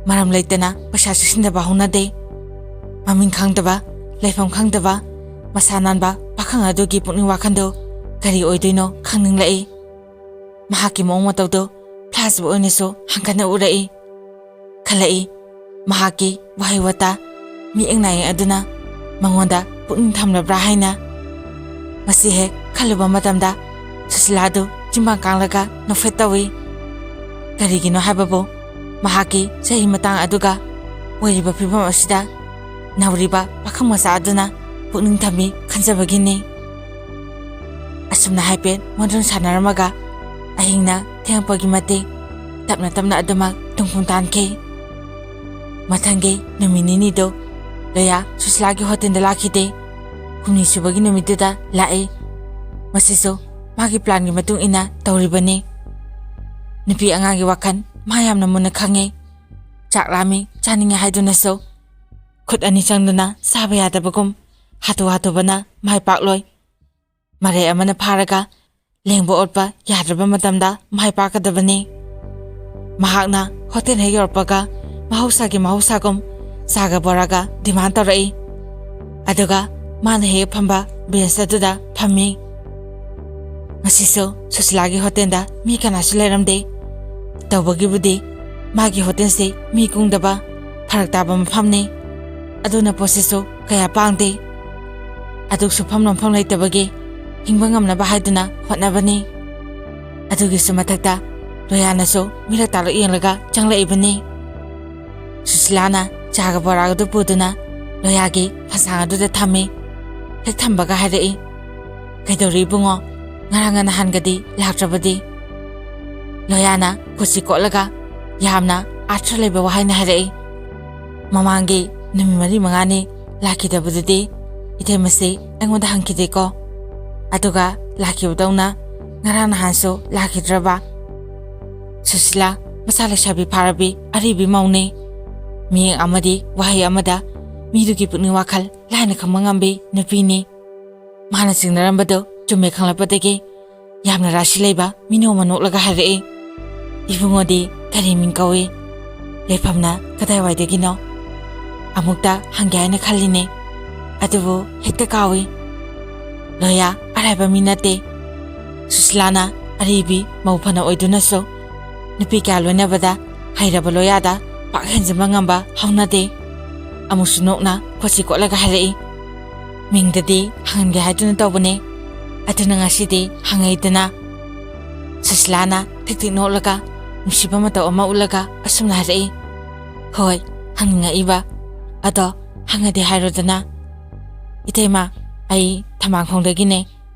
ꯃꯔꯝ ꯂꯩꯇꯅ ꯄꯩꯁꯥ ꯆꯦꯛꯁꯤꯟꯗꯕ ꯍꯧꯅꯗꯦ꯫ ꯃꯃꯤꯡ ꯈꯪꯗꯕ, ꯂꯩꯐꯝ ꯈꯪꯗꯕ, ꯃꯁꯥ ꯅꯥꯟꯕ ꯄꯥꯈꯪ ꯑꯗꯨꯒꯤ ꯄꯨꯛꯅꯤꯡ ꯋꯥꯈꯜꯗꯨ ꯀꯔꯤ ꯑꯣꯏꯗꯣꯏꯅꯣ ꯈꯪꯅꯤꯡꯂꯛꯏ꯫ ꯃꯍꯥꯛꯀꯤ ꯃꯑꯣꯡ ꯃꯇꯧꯗꯨ ꯐ꯭ꯂꯥꯁꯕꯨꯛ ꯑꯣꯏꯅꯁꯨ ꯍꯟꯒꯠꯅ ꯎꯔꯛꯏ꯫ ꯈꯜꯂꯛꯏ, ꯃꯍꯥꯛꯀꯤ ꯋꯥꯍꯩ ꯋꯥꯇꯥ, ꯃꯤꯠꯌꯦꯡ ꯅꯥꯌꯦꯡ ꯑꯗꯨꯅ ꯃꯉꯣꯟꯗ ꯄꯨꯛꯅꯤꯡ ꯊꯝꯂꯕ꯭ꯔꯥ ꯍꯥꯏꯅ꯫ ꯃꯁꯤ ꯍꯦꯛ ꯈꯜꯂꯨꯕ ꯃꯇꯝꯗ ꯁꯨꯁꯤꯂꯥꯗꯨ ꯆꯤꯟꯕꯥꯡ ꯀꯥꯡꯂꯒ ꯅꯣꯛꯐꯦꯠ ꯇꯧꯏ꯫ ꯀꯔꯤꯒꯤꯅꯣ ꯍꯥꯏꯕꯕꯨ, ꯃꯍꯥꯛꯀꯤ ꯆꯍꯤ ꯃꯇꯥꯡ ꯑꯗꯨꯒ ꯑꯣꯏꯔꯤꯕ ꯐꯤꯕꯝ ꯑꯁꯤꯗ ꯅꯧꯔꯤꯕ ꯄꯥꯈꯪ ꯃꯆꯥ ꯑꯗꯨꯅ ꯄꯨꯛꯅꯤꯡ ꯊꯝꯃꯤ ꯈꯟꯖꯕꯒꯤꯅꯤ꯫ ꯑꯁꯨꯝꯅ ꯍꯥꯏꯐꯦꯠ ꯃꯣꯟꯗ꯭ꯔꯣꯟ ꯁꯥꯟꯅꯔꯝꯃꯒ ꯑꯍꯤꯡꯅ ꯊꯦꯡꯉꯛꯄꯒꯤ ꯃꯇꯤꯛ ꯇꯞꯅ ꯇꯞꯅ ꯑꯗꯨꯃꯛ ꯇꯨꯝꯈꯨꯝ ꯇꯥꯟꯈꯤ꯫ ꯃꯊꯪꯒꯤ ꯅꯨꯃꯤꯠ ꯅꯤꯅꯤꯗꯨ ꯂꯣꯌꯥ ꯁꯨꯁꯤꯂꯥꯒꯤ ꯍꯣꯇꯦꯜꯗ ꯂꯥꯛꯈꯤꯗꯦ꯫ ꯍꯨꯝꯅꯤ ꯁꯨꯕꯒꯤ ꯅꯨꯃꯤꯠꯇꯨꯗ ꯂꯥꯛꯏ꯫ ꯃꯁꯤꯁꯨ ꯃꯥꯒꯤ ꯄ꯭ꯂꯥꯟꯒꯤ ꯃꯇꯨꯡ ꯏꯟꯅ ꯇꯧꯔꯤꯕꯅꯤ꯫ ꯅꯨꯄꯤ ꯑꯉꯥꯡꯒꯤ ꯋꯥꯈꯜ ꯃꯥ ꯌꯥꯝꯅ ꯃꯨꯟꯅ ꯈꯪꯉꯤ꯫ ꯆꯥꯛ ꯂꯥꯝꯃꯤ, ꯆꯥꯅꯤꯡꯉꯦ ꯍꯥꯏꯗꯨꯅꯁꯨ ꯈꯨꯠ ꯑꯅꯤ ꯆꯪꯗꯨꯅ ꯆꯥꯕ ꯌꯥꯗꯕꯒꯨꯝ ꯍꯥꯊꯨ ꯍꯥꯊꯨꯕꯅ ꯃꯥꯏ ꯄꯥꯛꯂꯣꯏ꯫ ꯃꯔꯩ ꯑꯃꯅ ꯐꯥꯔꯒ ꯂꯦꯡꯕ ꯑꯣꯠꯄ ꯌꯥꯗ꯭ꯔꯕ ꯃꯇꯝꯗ ꯃꯥꯏ ꯄꯥꯛꯀꯗꯕꯅꯤ꯫ ꯃꯍꯥꯛꯅ ꯍꯣꯇꯦꯜ ꯍꯦꯛ ꯌꯧꯔꯛꯄꯒ ꯃꯍꯧꯁꯥꯒꯤ ꯃꯍꯧꯁꯥꯒꯨꯝ ꯆꯥꯒ ꯕꯣꯔꯥꯒ ꯗꯤꯃꯥꯟ ꯇꯧꯔꯛꯏ꯫ ꯑꯗꯨꯒ ꯃꯥꯅ ꯍꯦꯛ ꯐꯝꯕ ꯕꯦꯟꯁ ꯑꯗꯨꯗ ꯐꯝꯃꯤ꯫ ꯉꯁꯤꯁꯨ ꯁꯨꯁꯤꯂꯥꯒꯤ ꯍꯣꯇꯦꯜꯗ ꯃꯤ ꯀꯅꯥꯁꯨ ꯂꯩꯔꯝꯗꯦ꯫ ꯇꯧꯕꯒꯤꯕꯨꯗꯤ ꯃꯥꯒꯤ ꯍꯣꯇꯦꯜꯁꯤ ꯃꯤ ꯀꯨꯡꯗꯕ ꯐꯔꯛ ꯇꯥꯕ ꯃꯐꯝꯅꯤ꯫ ꯑꯗꯨꯅ ꯄꯣꯠꯁꯤꯁꯨ ꯀꯌꯥ ꯄꯥꯡꯗꯦ꯫ ꯑꯗꯨꯛꯁꯨ ꯐꯝ ꯂꯣꯟꯐꯝ ꯂꯩꯇꯕꯒꯤ ꯍꯤꯡꯕ ꯉꯝꯅꯕ ꯍꯥꯏꯗꯨꯅ ꯍꯣꯠꯅꯕꯅꯤ꯫ ꯑꯗꯨꯒꯤꯁꯨ ꯃꯊꯛꯇ ꯂꯣꯌꯥꯅꯁꯨ ꯃꯤꯔꯛ ꯇꯥꯔꯛ ꯌꯦꯡꯂꯒ ꯆꯪꯂꯛꯏꯕꯅꯤ꯫ ꯁꯨꯁꯤꯂꯥꯅ ꯆꯥꯒ ꯕꯣꯔꯥꯒꯗꯨ ꯄꯨꯗꯨꯅ ꯂꯣꯌꯥꯒꯤ ꯐꯁꯥꯡ ꯑꯗꯨꯗ ꯊꯝꯃꯤ꯫ ꯍꯦꯛ ꯊꯝꯕꯒ ꯍꯥꯏꯔꯛꯏ, "ꯀꯩꯗꯧꯔꯤ ꯏꯕꯨꯡꯉꯣ? ꯉꯔꯥꯡꯒ ꯅꯍꯥꯟꯒꯗꯤ ꯂꯥꯛꯇ꯭ꯔꯕꯗꯤ?" ꯂꯣꯌꯥꯅ ꯈꯨꯠꯁꯤ ꯀꯣꯠꯂꯒ ꯌꯥꯝꯅ ꯑꯥꯔꯊ ꯂꯩꯕ ꯋꯥꯍꯩꯅ ꯍꯥꯏꯔꯛꯏ, "ꯃꯃꯥꯡꯒꯤ ꯅꯨꯃꯤꯠ ꯃꯔꯤ ꯃꯉꯥꯅꯤ ꯂꯥꯛꯈꯤꯗꯕꯗꯨꯗꯤ ꯏꯇꯩꯃꯁꯤ ꯑꯩꯉꯣꯟꯗ ꯍꯪꯈꯤꯗꯦꯀꯣ꯫ ꯑꯗꯨꯒ ꯂꯥꯛꯈꯤꯕꯗꯧꯅ ꯉꯔꯥꯡ ꯅꯍꯥꯟꯁꯨ ꯂꯥꯛꯈꯤꯗ꯭ꯔꯕ?" ꯁꯨꯁꯤꯂꯥ ꯃꯆꯥ ꯂꯩꯁꯥꯕꯤ ꯐꯥꯔꯕꯤ ꯑꯔꯤꯕꯤ ꯃꯧꯅꯤ꯫ ꯃꯤꯠꯌꯦꯡ ꯑꯃꯗꯤ ꯋꯥꯍꯩ ꯑꯃꯗ ꯃꯤꯗꯨꯒꯤ ꯄꯨꯛꯅꯤꯡ ꯋꯥꯈꯜ ꯂꯥꯏꯅ ꯈꯪꯕ ꯉꯝꯕꯤ ꯅꯨꯄꯤꯅꯤ꯫ ꯃꯥꯅ ꯆꯤꯡꯅꯔꯝꯕꯗꯨ ꯆꯨꯝꯃꯦ ꯈꯪꯂꯛꯄꯗꯒꯤ ꯌꯥꯝꯅ ꯔꯥꯁꯤ ꯂꯩꯕ ꯃꯤꯅꯣꯛ ꯑꯃ ꯅꯣꯛꯂꯒ ꯍꯥꯏꯔꯛꯏ, "ꯏꯕꯨꯡꯉꯣꯗꯤ ꯀꯔꯤ ꯃꯤꯡ ꯀꯧꯏ? ꯂꯩꯐꯝꯅ ꯀꯗꯥꯏꯋꯥꯏꯗꯒꯤꯅꯣ? ꯑꯃꯨꯛꯇ ꯍꯪꯒꯦ ꯍꯥꯏꯅ ꯈꯜꯂꯤꯅꯦ, ꯑꯗꯨꯕꯨ ꯍꯦꯛꯇ ꯀꯥꯎꯏ꯫ ꯂꯣꯌꯥ ꯑꯔꯥꯏꯕ ꯃꯤ ꯅꯠꯇꯦ꯫ ꯁꯨꯁꯤꯂꯥꯅ ꯑꯔꯤꯕꯤ ꯃꯧ ꯐꯅ ꯑꯣꯏꯗꯨꯅꯁꯨ ꯅꯨꯄꯤ ꯀꯌꯥ ꯂꯣꯏꯅꯕꯗ ꯍꯩꯔꯕ ꯂꯣꯌꯥꯗ ꯄꯥꯛ ꯍꯦꯟꯖꯤꯟꯕ ꯉꯝꯕ ꯍꯧꯅꯗꯦ꯫" ꯑꯃꯨꯛꯁꯨ ꯅꯣꯛꯅ ꯈꯨꯠꯁꯤ ꯀꯣꯠꯂꯒ ꯍꯥꯏꯔꯛꯏ, "ꯃꯤꯡꯗꯗꯤ ꯍꯪꯍꯟꯒꯦ ꯍꯥꯏꯗꯨꯅ ꯇꯧꯕꯅꯦ, ꯑꯗꯨꯅ ꯉꯁꯤꯗꯤ ꯍꯪꯉꯛꯏꯗꯅ꯫" ꯁꯨꯁꯤꯂꯥꯅ ꯊꯤꯛ ꯊꯤꯛ ꯅꯣꯛꯂꯒ ꯅꯨꯡꯁꯤꯕ ꯃꯇꯧ ꯑꯃ ꯎꯠꯂꯒ ꯑꯁꯨꯝꯅ ꯍꯥꯏꯔꯛꯏ, "ꯍꯣꯏ, ꯍꯪꯅꯤꯡꯉꯛꯏꯕ꯫ ꯑꯗꯣ ꯍꯪꯉꯗꯤ ꯍꯥꯏꯔꯣꯗꯅ꯫" "ꯏꯇꯩꯃ, ꯑꯩ ꯊꯝꯕꯥꯜꯈꯣꯡꯗꯒꯤꯅꯦ꯫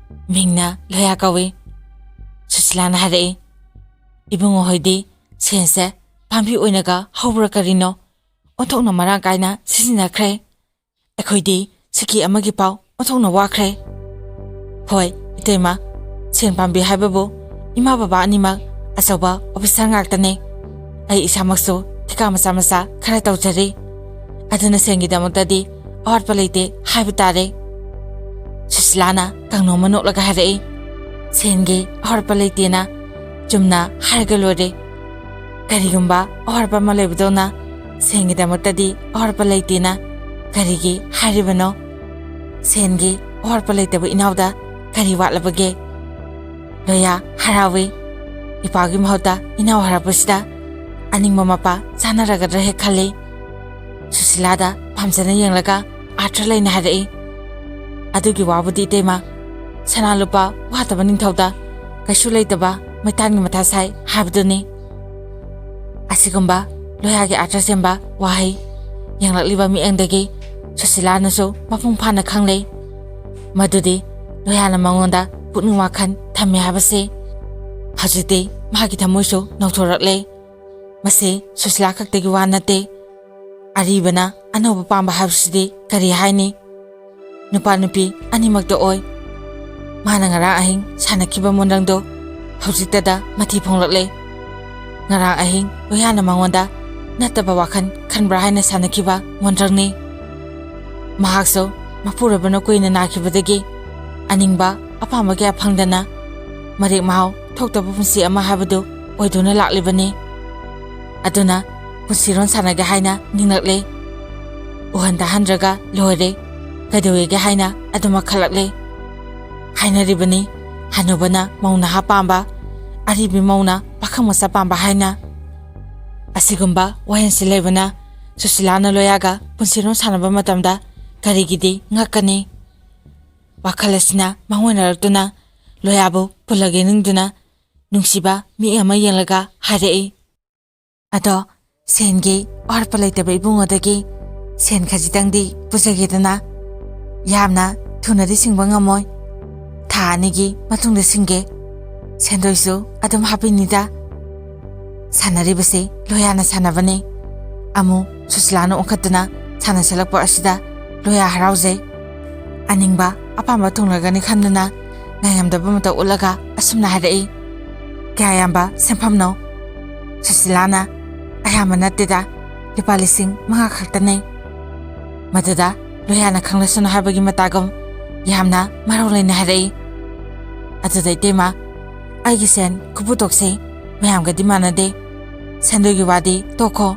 ꯃꯤꯡꯅ ꯂꯣꯌꯥ ꯀꯧꯏ꯫" ꯁꯨꯁꯤꯂꯥꯅ ꯍꯥꯏꯔꯛꯏ, "ꯏꯕꯨꯡꯉꯣ ꯍꯣꯏꯗꯤ ꯁꯦꯟꯁꯦ ꯄꯥꯝꯕꯤ ꯑꯣꯏꯅꯒ ꯍꯧꯕ꯭ꯔꯥ ꯀꯔꯤꯅꯣ? ꯑꯣꯟꯊꯣꯛꯅ ꯃꯔꯥꯡ ꯀꯥꯏꯅ ꯁꯤꯖꯤꯟꯅꯈ꯭ꯔꯦ꯫ ꯑꯩꯈꯣꯏꯗꯤ ꯁꯤꯀꯤ ꯑꯃꯒꯤ ꯄꯥꯎ ꯑꯣꯟꯊꯣꯛꯅ ꯋꯥꯈ꯭ꯔꯦ꯫" "ꯍꯣꯏ, ꯏꯇꯩꯃ, ꯁꯦꯟ ꯄꯥꯝꯕꯤ ꯍꯥꯏꯕꯕꯨ ꯏꯃꯥ ꯕꯕꯥ ꯑꯅꯤꯃꯛ ꯑꯆꯧꯕ ꯑꯣꯐꯤꯁꯥꯔ ꯉꯥꯛꯇꯅꯦ꯫ ꯑꯩ ꯏꯁꯥꯃꯛꯁꯨ ꯊꯤꯀꯥ ꯃꯆꯥ ꯃꯆꯥ ꯈꯔ ꯇꯧꯖꯔꯤ꯫ ꯑꯗꯨꯅ ꯁꯦꯟꯒꯤꯗꯃꯛꯇꯗꯤ ꯑꯋꯥꯠꯄ ꯂꯩꯇꯦ ꯍꯥꯏꯕ ꯇꯥꯔꯦ꯫" ꯁꯨꯁꯤꯂꯥꯅ ꯀꯥꯡꯅꯣꯝ ꯑꯃ ꯅꯣꯛꯂꯒ ꯍꯥꯏꯔꯛꯏ, "ꯁꯦꯟꯒꯤ ꯑꯋꯥꯠꯄ ꯂꯩꯇꯦꯅ ꯆꯨꯝꯅ ꯍꯥꯏꯔꯒ ꯂꯣꯏꯔꯦ꯫ ꯀꯔꯤꯒꯨꯝꯕ ꯑꯋꯥꯠꯄ ꯑꯃ ꯂꯩꯕꯗꯧꯅ ꯁꯦꯟꯒꯤꯗꯃꯛꯇꯗꯤ ꯑꯋꯥꯠꯄ ꯂꯩꯇꯦꯅ ꯀꯔꯤꯒꯤ ꯍꯥꯏꯔꯤꯕꯅꯣ? ꯁꯦꯟꯒꯤ ꯑꯋꯥꯠꯄ ꯂꯩꯇꯕ ꯏꯅꯥꯎꯗ ꯀꯔꯤ ꯋꯥꯠꯂꯕꯒꯦ?" ꯂꯣꯌꯥ ꯍꯔꯥꯎꯏ꯫ ꯏꯄꯥꯒꯤ ꯃꯍꯨꯠꯇ ꯏꯅꯥꯎ ꯍꯥꯏꯔꯛꯄꯁꯤꯗ ꯑꯅꯤꯡꯕ ꯃꯄꯥ ꯆꯥꯅꯔꯒꯗ꯭ꯔꯥ ꯍꯦꯛ ꯈꯜꯂꯤ꯫ ꯁꯨꯁꯤꯂꯥꯗ ꯄꯥꯝꯖꯅ ꯌꯦꯡꯂꯒ ꯑꯥꯔꯊ ꯂꯩꯅ ꯍꯥꯏꯔꯛꯏ, "ꯑꯗꯨꯒꯤ ꯋꯥꯕꯨꯗꯤ ꯏꯇꯩꯃ, ꯁꯅꯥ ꯂꯨꯄꯥ ꯋꯥꯠꯇꯕ ꯅꯤꯡꯊꯧꯗ ꯀꯩꯁꯨ ꯂꯩꯇꯕ ꯃꯩꯇꯥꯟꯒꯤ ꯃꯊꯥ ꯁꯥꯏ ꯍꯥꯏꯕꯗꯨꯅꯤ꯫" ꯑꯁꯤꯒꯨꯝꯕ ꯂꯣꯌꯥꯒꯤ ꯑꯥꯔꯊ ꯁꯦꯝꯕ ꯋꯥꯍꯩ ꯌꯦꯡꯂꯛꯂꯤꯕ ꯃꯤꯠꯌꯦꯡꯗꯒꯤ ꯁꯨꯁꯤꯂꯥꯅꯁꯨ ꯃꯄꯨꯡ ꯐꯥꯅ ꯈꯪꯂꯦ ꯃꯗꯨꯗꯤ ꯂꯣꯌꯥꯅ ꯃꯉꯣꯟꯗ ꯄꯨꯛꯅꯤꯡ ꯋꯥꯈꯜ ꯊꯝꯃꯦ ꯍꯥꯏꯕꯁꯤ꯫ ꯍꯧꯖꯤꯛꯇꯤ ꯃꯥꯒꯤ ꯊꯃꯣꯏꯁꯨ ꯅꯧꯊꯣꯔꯛꯂꯦ꯫ ꯃꯁꯤ ꯁꯨꯁꯤꯂꯥ ꯈꯛꯇꯒꯤ ꯋꯥ ꯅꯠꯇꯦ꯫ ꯑꯔꯤꯕꯅ ꯑꯅꯧꯕ ꯄꯥꯝꯕ ꯍꯥꯏꯕꯁꯤꯗꯤ ꯀꯔꯤ ꯍꯥꯏꯅꯤ? ꯅꯨꯄꯥ ꯅꯨꯄꯤ ꯑꯅꯤꯃꯛꯇ ꯑꯣꯏ꯫ ꯃꯥꯅ ꯉꯔꯥꯡ ꯑꯍꯤꯡ ꯁꯥꯟꯅꯈꯤꯕ ꯃꯣꯟꯗ꯭ꯔꯪꯗꯣ ꯍꯧꯖꯤꯛꯇꯗ ꯃꯊꯤ ꯐꯣꯡꯂꯛꯂꯦ꯫ ꯉꯔꯥꯡ ꯑꯍꯤꯡ ꯂꯣꯌꯥꯅ ꯃꯉꯣꯟꯗ ꯅꯠꯇꯕ ꯋꯥꯈꯜ ꯈꯟꯕ꯭ꯔꯥ ꯍꯥꯏꯅ ꯁꯥꯟꯅꯈꯤꯕ ꯃꯣꯟꯗ꯭ꯔꯪꯅꯤ꯫ ꯃꯍꯥꯛꯁꯨ ꯃꯄꯨꯔꯣꯏꯕꯅ ꯀꯨꯏꯅ ꯅꯥꯈꯤꯕꯗꯒꯤ ꯑꯅꯤꯡꯕ ꯑꯄꯥꯝꯕ ꯀꯌꯥ ꯐꯪꯗꯅ ꯃꯔꯦꯛ ꯃꯍꯥꯎ ꯊꯣꯛꯇꯕ ꯄꯨꯟꯁꯤ ꯑꯃ ꯍꯥꯏꯕꯗꯨ ꯑꯣꯏꯗꯨꯅ ꯂꯥꯛꯂꯤꯕꯅꯤ꯫ ꯑꯗꯨꯅ ꯄꯨꯟꯁꯤꯔꯣꯟ ꯁꯥꯟꯅꯒꯦ ꯍꯥꯏꯅ ꯅꯤꯡꯂꯛꯂꯦ꯫ ꯎꯍꯟ ꯇꯥꯍꯟꯗ꯭ꯔꯒ ꯂꯣꯏꯔꯦ꯫ ꯀꯩꯗꯧꯋꯦꯒꯦ ꯍꯥꯏꯅ ꯑꯗꯨꯃꯛ ꯈꯜꯂꯛꯂꯦ꯫ ꯍꯥꯏꯅꯔꯤꯕꯅꯤ, ꯍꯅꯨꯕꯅ ꯃꯧ ꯅꯍꯥ ꯄꯥꯝꯕ, ꯑꯔꯤꯕꯤ ꯃꯧꯅ ꯄꯥꯈꯪ ꯃꯆꯥ ꯄꯥꯝꯕ ꯍꯥꯏꯅ꯫ ꯑꯁꯤꯒꯨꯝꯕ ꯋꯥꯍꯦꯟꯁꯤ ꯂꯩꯕꯅ ꯁꯨꯁꯤꯂꯥꯅ ꯂꯣꯌꯥꯒ ꯄꯨꯟꯁꯤꯔꯣꯟ ꯁꯥꯟꯅꯕ ꯃꯇꯝꯗ ꯀꯔꯤꯒꯤꯗꯤ ꯉꯛꯀꯅꯤ? ꯋꯥꯈꯜ ꯑꯁꯤꯅ ꯃꯥꯡꯑꯣꯏꯅꯔꯛꯇꯨꯅ ꯂꯣꯌꯥꯕꯨ ꯄꯨꯜꯂꯒꯦ ꯅꯤꯡꯗꯨꯅ ꯅꯨꯡꯁꯤꯕ ꯃꯤꯠꯌꯦꯡ ꯑꯃ ꯌꯦꯡꯂꯒ ꯍꯥꯏꯔꯛꯏ꯫ "ꯑꯗꯣ ꯁꯦꯟꯒꯤ ꯑꯋꯥꯠꯄ ꯂꯩꯇꯕ ꯏꯕꯨꯡꯉꯣꯗꯒꯤ ꯁꯦꯟ ꯈꯖꯤꯛꯇꯪꯗꯤ ꯄꯨꯖꯒꯦꯗꯅ꯫ ꯌꯥꯝꯅ ꯊꯨꯅꯗꯤ ꯁꯤꯡꯕ ꯉꯝꯃꯣꯏ꯫ ꯊꯥ ꯑꯅꯤꯒꯤ ꯃꯇꯨꯡꯗ ꯁꯤꯡꯒꯦ꯫ ꯁꯦꯟꯗꯣꯏꯁꯨ ꯑꯗꯨꯝ ꯍꯥꯞꯄꯤꯅꯤꯗ꯫" ꯁꯥꯟꯅꯔꯤꯕꯁꯤ ꯂꯣꯌꯥꯅ ꯁꯥꯟꯅꯕꯅꯤ꯫ ꯑꯃꯨꯛ ꯁꯨꯁꯤꯂꯥꯅ ꯑꯣꯟꯈꯠꯇꯨꯅ ꯁꯥꯟꯅꯁꯜꯂꯛꯄ ꯑꯁꯤꯗ ꯂꯣꯌꯥ ꯍꯔꯥꯎꯖꯩ꯫ ꯑꯅꯤꯡꯕ ꯑꯄꯥꯝꯕ ꯊꯨꯡꯂꯒꯅꯤ ꯈꯟꯗꯨꯅ ꯉꯥꯏꯉꯝꯗꯕ ꯃꯇꯧ ꯎꯠꯂꯒ ꯑꯁꯨꯝꯅ ꯍꯥꯏꯔꯛꯏ꯫ "ꯀꯌꯥ ꯌꯥꯝꯕ ꯁꯦꯟꯐꯝꯅꯣ?" ꯁꯨꯁꯤꯂꯥꯅ, "ꯑꯌꯥꯝꯕ ꯅꯠꯇꯦꯗ, ꯂꯨꯄꯥ ꯂꯤꯁꯤꯡ ꯃꯉꯥ ꯈꯛꯇꯅꯦ꯫" ꯃꯗꯨꯗ ꯂꯣꯌꯥꯅ ꯈꯪꯂꯁꯅꯨ ꯍꯥꯏꯕꯒꯤ ꯃꯇꯥꯒꯨꯝ ꯌꯥꯝꯅ ꯃꯔꯧ ꯂꯩꯅ ꯍꯥꯏꯔꯛꯏ꯫ "ꯑꯗꯨꯗ ꯏꯇꯩꯃ, ꯑꯩꯒꯤ ꯁꯦꯟ ꯈꯨꯄꯨꯊꯣꯛꯁꯦ ꯃꯌꯥꯝꯒꯗꯤ ꯃꯥꯟꯅꯗꯦ꯫ ꯁꯦꯟꯗꯣꯏꯒꯤ ꯋꯥꯗꯤ ꯇꯣꯛꯈꯣ꯫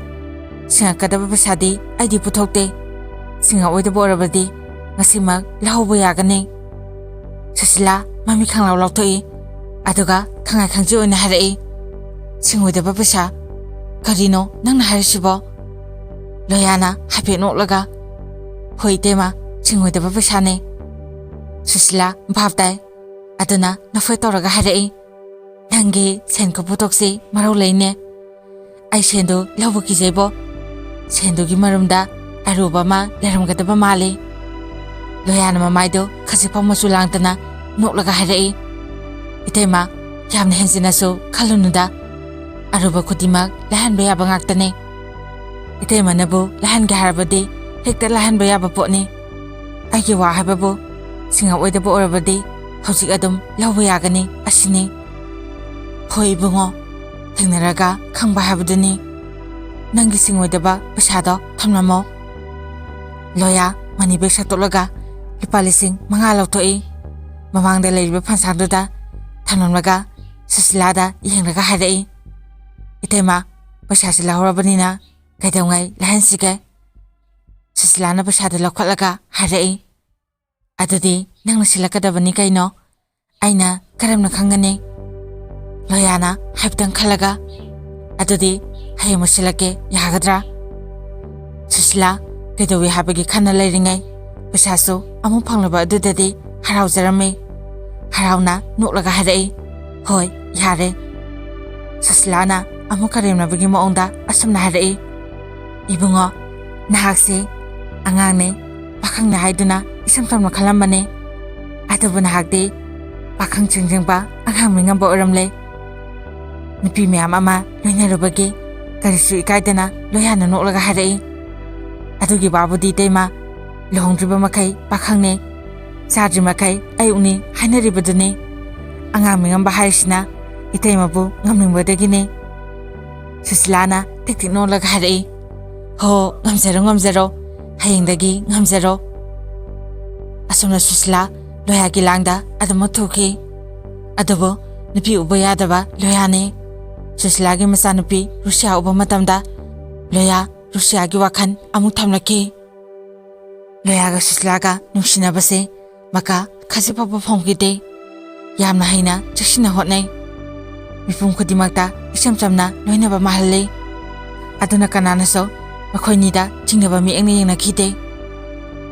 ꯁꯤꯡꯉꯛꯀꯗꯕ ꯄꯩꯁꯥꯗꯤ ꯑꯩꯗꯤ ꯄꯨꯊꯣꯛꯇꯦ꯫ ꯁꯤꯡꯉꯛꯑꯣꯏꯗꯕ ꯑꯣꯏꯔꯕꯗꯤ ꯉꯁꯤꯃꯛ ꯂꯧꯍꯧꯕ ꯌꯥꯒꯅꯤ꯫" ꯁꯨꯁꯤꯂꯥ ꯃꯃꯤꯠ ꯈꯪꯂꯥꯎ ꯂꯥꯎꯊꯣꯛꯏ꯫ ꯑꯗꯨꯒ ꯈꯪꯉꯥꯏ ꯈꯪꯖꯤ ꯑꯣꯏꯅ ꯍꯥꯏꯔꯛꯏ꯫ "ꯁꯤꯡꯉꯣꯏꯗꯕ ꯄꯩꯁꯥ? ꯀꯔꯤꯅꯣ ꯅꯪꯅ ꯍꯥꯏꯔꯤꯁꯤꯕꯣ?" ꯂꯣꯌꯥꯅ ꯍꯥꯏꯐꯦꯠ ꯅꯣꯛꯂꯒ, "ꯍꯣꯏ ꯏꯇꯩꯃ, ꯁꯤꯡꯉꯣꯏꯗꯕ ꯄꯩꯁꯥꯅꯦ꯫" ꯁꯨꯁꯤꯂꯥ ꯚꯥꯞ ꯇꯥꯏ꯫ ꯑꯗꯨꯅ ꯅꯣꯛꯐꯦꯠ ꯇꯧꯔꯒ ꯍꯥꯏꯔꯛꯏ, "ꯅꯪꯒꯤ ꯁꯦꯟ ꯈꯨꯄꯨꯊꯣꯛꯁꯤ ꯃꯔꯧ ꯂꯩꯅꯦ꯫ ꯑꯩ ꯁꯦꯟꯗꯨ ꯂꯧꯕ ꯀꯤꯖꯩꯕꯣ꯫ ꯁꯦꯟꯗꯨꯒꯤ ꯃꯔꯨꯝꯗ ꯑꯔꯨꯕ ꯑꯃ ꯂꯩꯔꯝꯒꯗꯕ ꯃꯥꯜꯂꯤ꯫" ꯂꯣꯌꯥꯅ ꯃꯃꯥꯏꯗꯨ ꯈꯖꯤꯛ ꯐꯥꯎ ꯃꯆꯨ ꯂꯥꯡꯗꯅ ꯅꯣꯛꯂꯒ ꯍꯥꯏꯔꯛꯏ, "ꯏꯇꯩꯃ, ꯌꯥꯝꯅ ꯍꯦꯟꯖꯤꯟꯅꯁꯨ ꯈꯜꯂꯨꯅꯨꯗ꯫ ꯑꯔꯨꯕ ꯈꯨꯗꯤꯡꯃꯛ ꯂꯥꯏꯍꯟꯕ ꯌꯥꯕ ꯉꯥꯛꯇꯅꯤ꯫ ꯏꯇꯩꯃꯅꯕꯨ ꯂꯥꯏꯍꯟꯒꯦ ꯍꯥꯏꯔꯕꯗꯤ ꯍꯦꯛꯇ ꯂꯥꯏꯍꯟꯕ ꯌꯥꯕ ꯄꯣꯠꯅꯤ꯫ ꯑꯩꯒꯤ ꯋꯥ ꯍꯥꯏꯕꯕꯨ ꯁꯤꯡꯉꯛꯑꯣꯏꯗꯕ ꯑꯣꯏꯔꯕꯗꯤ ꯍꯧꯖꯤꯛ ꯑꯗꯨꯝ ꯂꯧꯕ ꯌꯥꯒꯅꯤ, ꯑꯁꯤꯅꯤ꯫" "ꯍꯣꯏ ꯏꯕꯨꯡꯉꯣ, ꯊꯦꯡꯅꯔꯒ ꯈꯪꯕ ꯍꯥꯏꯕꯗꯨꯅꯤ꯫ ꯅꯪꯒꯤ ꯁꯤꯡꯉꯣꯏꯗꯕ ꯄꯩꯁꯥꯗꯣ ꯊꯝꯂꯝꯃꯣ꯫" ꯂꯣꯌꯥ ꯃꯅꯤ ꯕꯦꯒ ꯁꯠꯇꯣꯛꯂꯒ ꯂꯨꯄꯥ ꯂꯤꯁꯤꯡ ꯃꯉꯥ ꯂꯧꯊꯣꯛꯏ꯫ ꯃꯃꯥꯡꯗ ꯂꯩꯔꯤꯕ ꯐꯟꯁꯥꯡꯗꯨꯗ ꯊꯝꯂꯝꯂꯒ ꯁꯨꯁꯤꯂꯥꯗ ꯌꯦꯡꯂꯒ ꯍꯥꯏꯔꯛꯏ, "ꯏꯇꯩꯃ, ꯄꯩꯁꯥꯁꯤ ꯂꯧꯍꯧꯔꯕꯅꯤꯅ ꯀꯩꯗꯧꯉꯩ ꯂꯥꯏꯍꯟꯁꯤꯒꯦ?" ꯁꯨꯁꯤꯂꯥꯅ ꯄꯩꯁꯥꯗꯨ ꯂꯧꯈꯠꯂꯒ ꯍꯥꯏꯔꯛꯏ, "ꯑꯗꯨꯗꯤ ꯅꯪꯅ ꯁꯤꯜꯂꯛꯀꯗꯕꯅꯤ ꯀꯩꯅꯣ꯫ ꯑꯩꯅ ꯀꯔꯝꯅ ꯈꯪꯒꯅꯤ?" ꯂꯣꯌꯥꯅ ꯍꯥꯏꯐꯦꯠꯇꯪ ꯈꯜꯂꯒ, "ꯑꯗꯨꯗꯤ ꯍꯌꯦꯡꯃꯛ ꯁꯤꯜꯂꯛꯀꯦ, ꯌꯥꯒꯗ꯭ꯔꯥ?" ꯁꯨꯁꯤꯂꯥ ꯀꯩꯗꯧꯏ ꯍꯥꯏꯕꯒꯤ ꯈꯟꯅ ꯂꯩꯔꯤꯉꯩ ꯄꯩꯁꯥꯁꯨ ꯑꯃꯨꯛ ꯐꯪꯂꯕ ꯑꯗꯨꯗꯗꯤ ꯍꯔꯥꯎꯖꯔꯝꯃꯤ꯫ ꯍꯔꯥꯎꯅ ꯅꯣꯛꯂꯒ ꯍꯥꯏꯔꯛꯏ, "ꯍꯣꯏ, ꯌꯥꯔꯦ꯫ ꯁꯨꯁꯤꯂꯥꯅ ꯑꯃꯨꯛ ꯀꯔꯦꯝꯅꯕꯒꯤ ꯃꯑꯣꯡꯗ ꯑꯁꯨꯝꯅ ꯍꯥꯏꯔꯛꯏ, "ꯏꯕꯨꯡꯉꯣ, ꯅꯍꯥꯛꯁꯦ ꯑꯉꯥꯡꯅꯦ, ꯄꯥꯈꯪꯅꯦ ꯍꯥꯏꯗꯨꯅ ꯏꯁꯝ ꯁꯝꯅ ꯈꯜꯂꯝꯕꯅꯦ꯫ ꯑꯗꯨꯕꯨ ꯅꯍꯥꯛꯇꯤ ꯄꯥꯈꯪ ꯆꯤꯡꯖꯤꯡꯕ, ꯑꯉꯥꯡ ꯃꯤꯉꯝꯕ ꯑꯣꯏꯔꯝꯂꯦ꯫" ꯅꯨꯄꯤ ꯃꯌꯥꯝ ꯑꯃ ꯂꯣꯏꯅꯔꯨꯕꯒꯤ ꯀꯔꯤꯁꯨ ꯏꯀꯥꯏꯗꯅ ꯂꯣꯌꯥꯅ ꯅꯣꯛꯂꯒ ꯍꯥꯏꯔꯛꯏ, "ꯑꯗꯨꯒꯤ ꯋꯥꯕꯨꯗꯤ ꯏꯇꯩꯃ, ꯂꯨꯍꯣꯡꯗ꯭ꯔꯤꯕ ꯃꯈꯩ ꯄꯥꯈꯪꯅꯦ, ꯆꯥꯗ꯭ꯔꯤ ꯃꯈꯩ ꯑꯌꯨꯛꯅꯤ ꯍꯥꯏꯅꯔꯤꯕꯗꯨꯅꯤ꯫ ꯑꯉꯥꯡ ꯃꯤꯉꯝꯕ ꯍꯥꯏꯔꯤꯁꯤꯅ ꯏꯇꯩꯃꯕꯨ ꯉꯝꯅꯤꯡꯕꯗꯒꯤꯅꯦ꯫" ꯁꯨꯁꯤꯂꯥꯅ ꯇꯤꯛ ꯇꯤꯛ ꯅꯣꯛꯂꯒ ꯍꯥꯏꯔꯛꯏ, "ꯍꯣ, ꯉꯝꯖꯔꯣ, ꯉꯝꯖꯔꯣ, ꯍꯌꯦꯡꯗꯒꯤ ꯉꯝꯖꯔꯣ꯫" ꯑꯁꯨꯝꯅ ꯁꯨꯁꯤꯂꯥ ꯂꯣꯌꯥꯒꯤ ꯂꯥꯡꯗ ꯑꯗꯨꯃꯛ ꯊꯨꯈꯤ꯫ ꯑꯗꯨꯕꯨ ꯅꯨꯄꯤ ꯎꯕ ꯌꯥꯗꯕ ꯂꯣꯌꯥꯅꯤ꯫ ꯁꯨꯁꯤꯂꯥꯒꯤ ꯃꯆꯥꯅꯨꯄꯤ ꯔꯨꯁꯤꯌꯥ ꯎꯕ ꯃꯇꯝꯗ ꯂꯣꯌꯥ ꯔꯨꯁꯤꯌꯥꯒꯤ ꯋꯥꯈꯜ ꯑꯃꯨꯛ ꯊꯝꯂꯛꯈꯤ꯫ ꯂꯣꯌꯥꯒ ꯁꯨꯁꯤꯂꯥꯒ ꯅꯨꯡꯁꯤꯅꯕꯁꯦ ꯃꯀꯥ ꯈꯖꯤꯛ ꯐꯥꯎꯕ ꯐꯪꯈꯤꯗꯦ꯫ ꯌꯥꯝꯅ ꯍꯩꯅ ꯆꯦꯛꯁꯤꯟꯅ ꯍꯣꯠꯅꯩ꯫ ꯃꯤꯄꯨꯝ ꯈꯨꯗꯤꯡꯃꯛꯇ ꯏꯆꯝ ꯆꯝꯅ ꯂꯣꯏꯅꯕ ꯃꯥꯜꯍꯜꯂꯤ꯫ ꯑꯗꯨꯅ ꯀꯅꯥꯅꯁꯨ ꯃꯈꯣꯏꯅꯤꯗ ꯆꯤꯡꯅꯕ ꯃꯤꯠꯌꯦꯡꯅ ꯌꯦꯡꯅꯈꯤꯗꯦ꯫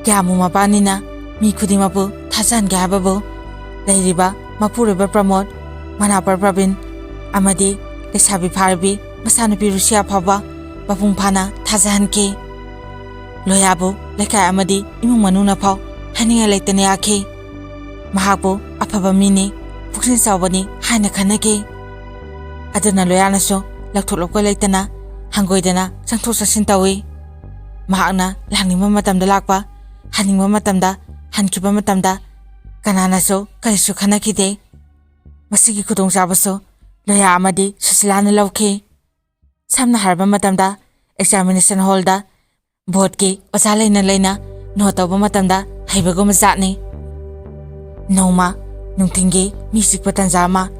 ꯀꯌꯥꯃꯨ ꯃꯄꯥꯅꯤꯅ ꯃꯤ ꯈꯨꯗꯤꯡꯃꯛꯄꯨ ꯊꯥꯖꯍꯟꯒꯦ ꯍꯥꯏꯕꯕꯨ ꯂꯩꯔꯤꯕ ꯃꯄꯨꯔꯣꯏꯕ ꯄ꯭ꯔꯃꯣꯗ, ꯃꯅꯥꯄꯔ ꯄ꯭ꯔꯕꯤꯟ ꯑꯃꯗꯤ ꯂꯩꯁꯥꯕꯤ ꯐꯥꯔꯕꯤ ꯃꯆꯥꯅꯨꯄꯤ ꯔꯨꯁꯤꯌꯥ ꯐꯥꯎꯕ ꯃꯄꯨꯡ ꯐꯥꯅ ꯊꯥꯖꯍꯟꯈꯤ꯫ ꯂꯣꯌꯥꯕꯨ ꯂꯩꯀꯥꯏ ꯑꯃꯗꯤ ꯏꯃꯨꯡ ꯃꯅꯨꯡꯅ ꯐꯥꯎ ꯍꯥꯏꯅꯤꯡꯉꯥꯏ ꯂꯩꯇꯅ ꯌꯥꯈꯤ꯫ ꯃꯍꯥꯛꯄꯨ ꯑꯐꯕ ꯃꯤꯅꯤ, ꯄꯨꯛꯆꯦꯜ ꯆꯥꯎꯕꯅꯤ ꯍꯥꯏꯅ ꯈꯟꯅꯈꯤ꯫ ꯑꯗꯨꯅ ꯂꯣꯌꯥꯅꯁꯨ ꯂꯧꯊꯣꯛ ꯂꯧꯀꯣꯏ ꯂꯩꯇꯅ ꯍꯪꯒꯣꯏꯗꯅ ꯆꯪꯊꯣꯛ ꯆꯪꯁꯤꯟ ꯇꯧꯏ꯫ ꯃꯍꯥꯛꯅ ꯂꯥꯛꯅꯤꯡꯕ ꯃꯇꯝꯗ ꯂꯥꯛꯄ, ꯍꯟꯅꯤꯡꯕ ꯃꯇꯝꯗ ꯍꯟꯈꯤꯕ ꯃꯇꯝꯗ ꯀꯅꯥꯅꯁꯨ ꯀꯔꯤꯁꯨ ꯈꯟꯅꯈꯤꯗꯦ꯫ ꯃꯁꯤꯒꯤ ꯈꯨꯗꯣꯡꯆꯥꯕꯁꯨ ꯂꯣꯌꯥ ꯑꯃꯗꯤ ꯁꯨꯁꯤꯂꯥꯅ ꯂꯧꯈꯤ꯫ ꯁꯝꯅ ꯍꯥꯏꯔꯕ ꯃꯇꯝꯗ, ꯑꯦꯛꯖꯥꯃꯤꯅꯦꯁꯟ ꯍꯣꯜꯗ ꯕꯣꯔꯗꯀꯤ ꯑꯣꯖꯥ ꯂꯩꯅ ꯂꯩꯅ ꯅꯣꯠ ꯇꯧꯕ ꯃꯇꯝꯗ ꯍꯩꯕꯒꯨꯝꯕ ꯖꯥꯠꯅꯤ꯫ ꯅꯣꯡꯃ ꯅꯨꯡꯊꯤꯟꯒꯤ ꯃꯤ ꯆꯤꯛꯄ ꯇꯟꯖꯥ ꯑꯃ,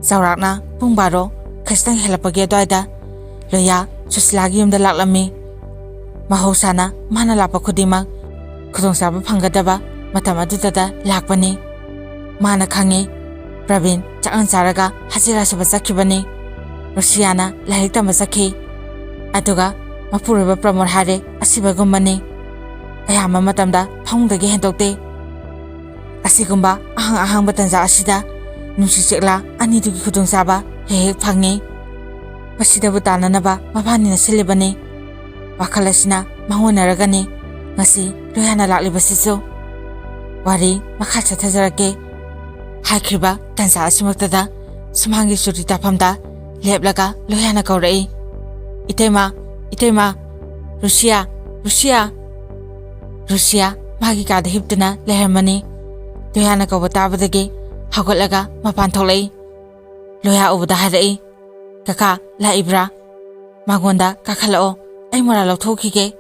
ꯆꯥꯎꯔꯥꯛꯅ ꯄꯨꯡ ꯕꯥꯔꯣ ꯈꯖꯤꯛꯇꯪ ꯍꯦꯜꯂꯛꯄꯒꯤ ꯑꯗꯨꯋꯥꯏꯗ, ꯂꯣꯌꯥ ꯁꯨꯁꯤꯂꯥꯒꯤ ꯌꯨꯝꯗ ꯂꯥꯛꯂꯝꯃꯤ꯫ ꯃꯍꯧꯁꯥꯅ ꯃꯥꯅ ꯂꯥꯛꯄ ꯈꯨꯗꯤꯡꯃꯛ ꯈꯨꯗꯣꯡꯆꯥꯕ ꯐꯪꯒꯗꯕ ꯃꯇꯝ ꯑꯗꯨꯗꯇ ꯂꯥꯛꯄꯅꯤ꯫ ꯃꯥꯅ ꯈꯪꯏ, ꯄ꯭ꯔꯕꯤꯟ ꯆꯥꯛꯉꯟ ꯆꯥꯔꯒ ꯍꯖꯤꯔꯥ ꯁꯨꯕ ꯆꯠꯈꯤꯕꯅꯤ꯫ ꯔꯨꯁꯤꯌꯥꯅ ꯂꯥꯏꯔꯤꯛ ꯇꯝꯕ ꯆꯠꯈꯤ꯫ ꯑꯗꯨꯒ ꯃꯄꯨꯔꯣꯏꯕ ꯄ꯭ꯔꯃꯣꯗ ꯍꯥꯏꯔꯦ ꯑꯁꯤꯕꯒꯨꯝꯕꯅꯤ꯫ ꯑꯌꯥꯝꯕ ꯃꯇꯝꯗ ꯐꯃꯨꯡꯗꯒꯤ ꯍꯦꯟꯗꯣꯛꯇꯦ꯫ ꯑꯁꯤꯒꯨꯝꯕ ꯑꯍꯥꯡ ꯑꯍꯥꯡꯕ ꯇꯟꯖꯥ ꯑꯁꯤꯗ ꯅꯨꯡꯁꯤ ꯆꯦꯛꯂꯥ ꯑꯅꯤꯗꯨꯒꯤ ꯈꯨꯗꯣꯡꯆꯥꯕ ꯍꯦꯛ ꯍꯦꯛ ꯐꯪꯉꯤ꯫ ꯃꯁꯤꯗꯕꯨ ꯇꯥꯟꯅꯅꯕ ꯃꯕꯥꯅꯤꯅ ꯁꯤꯜꯂꯤꯕꯅꯤ꯫ ꯋꯥꯈꯜ ꯑꯁꯤꯅ ꯃꯥꯡꯑꯣꯟꯅꯔꯒꯅꯤ ꯉꯁꯤ ꯂꯣꯏꯍꯥꯅ ꯂꯥꯛꯂꯤꯕꯁꯤꯁꯨ꯫ ꯋꯥꯔꯤ ꯃꯈꯥ ꯆꯠꯊꯖꯔꯛꯀꯦ꯫ ꯍꯥꯏꯈ꯭ꯔꯤꯕ ꯇꯥꯟꯖꯥ ꯑꯁꯤꯃꯛꯇꯗ ꯁꯨꯃꯥꯡꯒꯤ ꯆꯨꯔꯤ ꯇꯥꯐꯝꯗ ꯂꯦꯞꯂꯒ ꯂꯣꯏꯍꯥꯅ ꯀꯧꯔꯛꯏ, "ꯏꯇꯩꯃ, ꯏꯇꯩꯃ, ꯔꯨꯁꯤꯌꯥ, ꯔꯨꯁꯤꯌꯥ!" ꯔꯨꯁꯤꯌꯥ ꯃꯥꯒꯤ ꯀꯥꯗ ꯍꯤꯞꯇꯨꯅ ꯂꯩꯔꯝꯃꯅꯤ꯫ ꯂꯣꯏꯍꯥꯅ ꯀꯧꯕ ꯇꯥꯕꯗꯒꯤ ꯍꯧꯒꯠꯂꯒ ꯃꯄꯥꯟ ꯊꯣꯛꯂꯛꯏ꯫ ꯂꯣꯏꯍꯥ ꯎꯕꯗ ꯍꯥꯏꯔꯛꯏ, "ꯀꯀꯥ, ꯂꯥꯛꯏꯕ꯭ꯔꯥ? ꯃꯉꯣꯟꯗ ꯀꯥꯈꯠꯂꯛꯑꯣ, ꯑꯩ ꯃꯣꯔꯥ ꯂꯧꯊꯣꯛꯈꯤꯒꯦ꯫"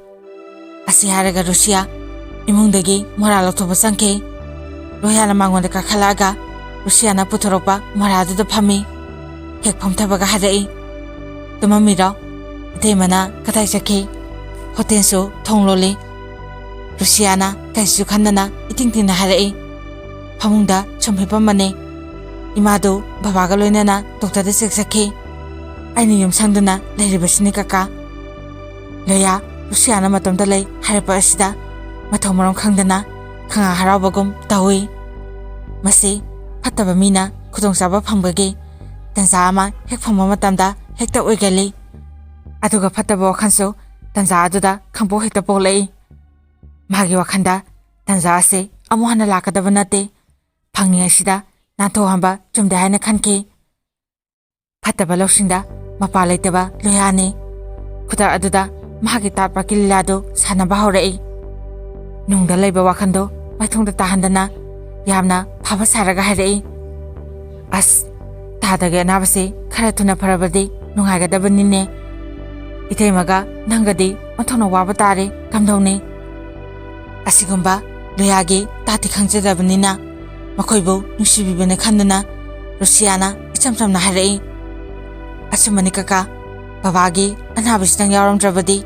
ꯑꯁꯤ ꯍꯥꯏꯔꯒ ꯔꯨꯁꯤꯌꯥ ꯏꯃꯨꯡꯗꯒꯤ ꯃꯣꯔꯥ ꯂꯧꯊꯣꯛꯄ ꯆꯪꯈꯤ꯫ ꯂꯣꯏꯍꯥꯅ ꯃꯉꯣꯟꯗ ꯀꯥꯈꯠꯂꯛꯑꯒ ꯔꯨꯁꯤꯌꯥꯅ ꯄꯨꯊꯣꯔꯛꯄ ꯃꯣꯔꯥꯗꯨꯗ ꯐꯝꯃꯤ꯫ ꯍꯦꯛ ꯐꯝꯊꯕꯒ ꯍꯥꯏꯔꯛꯏ, "ꯇꯨꯝꯃꯝꯃꯤꯔꯣ? ꯏꯇꯩꯃꯅ ꯀꯗꯥꯏ ꯆꯠꯈꯤ?" ꯍꯣꯇꯦꯜꯁꯨ ꯊꯣꯡ ꯂꯣꯜꯂꯤ꯫ ꯔꯨꯁꯤꯌꯥꯅ ꯀꯩꯁꯨ ꯈꯟꯗꯅ ꯏꯇꯤꯡ ꯇꯤꯡꯅ ꯍꯥꯏꯔꯛꯏ, "ꯐꯃꯨꯡꯗ ꯁꯨꯝ ꯍꯤꯞꯄꯝꯕꯅꯦ꯫ ꯏꯃꯥꯗꯨ ꯕꯕꯥꯒ ꯂꯣꯏꯅꯅ ꯗꯣꯛꯇꯔꯗ ꯆꯦꯛ ꯆꯠꯈꯤ꯫ ꯑꯩꯅ ꯌꯨꯝ ꯁꯪꯗꯨꯅ ꯂꯩꯔꯤꯕꯁꯤꯅꯤ ꯀꯀꯥ꯫" ꯂꯣꯏꯌꯥ ꯔꯨꯁꯤꯌꯥꯅ ꯃꯇꯣꯝꯇ ꯂꯩ ꯍꯥꯏꯔꯛꯄ ꯑꯁꯤꯗ ꯃꯊꯧ ꯃꯔꯝ ꯈꯪꯗꯅ ꯈꯪꯉꯥ ꯍꯔꯥꯎꯕꯒꯨꯝ ꯇꯧꯏ꯫ ꯃꯁꯤ ꯐꯠꯇꯕ ꯃꯤꯅ ꯈꯨꯗꯣꯡꯆꯥꯕ ꯐꯪꯕꯒꯤ ꯇꯟꯖꯥ ꯑꯃ ꯍꯦꯛ ꯐꯪꯕ ꯃꯇꯝꯗ ꯍꯦꯛꯇ ꯑꯣꯏꯒꯜꯂꯤ꯫ ꯑꯗꯨꯒ ꯐꯠꯇꯕ ꯋꯥꯈꯜꯁꯨ ꯇꯟꯖꯥ ꯑꯗꯨꯗ ꯈꯪꯄꯣꯛ ꯍꯦꯛꯇ ꯄꯣꯛꯂꯛꯏ꯫ ꯃꯥꯒꯤ ꯋꯥꯈꯜꯗ ꯇꯟꯖꯥ ꯑꯁꯤ ꯑꯃꯨꯛ ꯍꯟꯅ ꯂꯥꯛꯀꯗꯕ ꯅꯠꯇꯦ꯫ ꯐꯪꯉꯤꯉꯩꯁꯤꯗ ꯅꯥꯟꯊꯣꯛꯍꯟꯕ ꯆꯨꯝꯗꯦ ꯍꯥꯏꯅ ꯈꯟꯈꯤ꯫ ꯐꯠꯇꯕ ꯂꯧꯁꯤꯡꯗ ꯃꯄꯥ ꯂꯩꯇꯕ ꯂꯣꯏꯌꯥꯅꯤ꯫ ꯈꯨꯗꯛ ꯑꯗꯨꯗ ꯃꯍꯥꯛꯀꯤ ꯇꯥꯠꯄ ꯀꯤꯂꯤꯂꯥꯗꯨ ꯁꯥꯟꯅꯕ ꯍꯧꯔꯛꯏ꯫ ꯅꯨꯡꯗ ꯂꯩꯕ ꯋꯥꯈꯜꯗꯣ ꯃꯥꯏꯊꯣꯡꯗ ꯇꯥꯍꯟꯗꯅ ꯌꯥꯝꯅ ꯐꯕ ꯁꯥꯔꯒ ꯍꯥꯏꯔꯛꯏ, "ꯑꯁ, ꯇꯥꯗꯒꯤ ꯑꯅꯥꯕꯁꯤ ꯈꯔ ꯊꯨꯅ ꯐꯔꯕꯗꯤ ꯅꯨꯡꯉꯥꯏꯒꯗꯕꯅꯤꯅꯦ꯫ ꯏꯇꯩꯃꯒ ꯅꯪꯒꯗꯤ ꯑꯣꯟꯊꯣꯛꯅ ꯋꯥꯕ ꯇꯥꯔꯦ, ꯀꯝꯗꯧꯅꯤ?" ꯑꯁꯤꯒꯨꯝꯕ ꯂꯣꯌꯥꯒꯤ ꯇꯥꯠꯇꯤ ꯈꯪꯖꯗꯕꯅꯤꯅ ꯃꯈꯣꯏꯕꯨ ꯅꯨꯡꯁꯤꯕꯤꯕꯅ ꯈꯟꯗꯨꯅ ꯔꯨꯁꯤꯌꯥꯅ ꯏꯆꯝ ꯆꯝꯅ ꯍꯥꯏꯔꯛꯏ, "ꯑꯆꯨꯝꯕꯅꯤ ꯀꯀꯥ, ꯕꯕꯥꯒꯤ ꯑꯅꯥꯕꯁꯤꯗꯪ ꯌꯥꯎꯔꯝꯗ꯭ꯔꯕꯗꯤ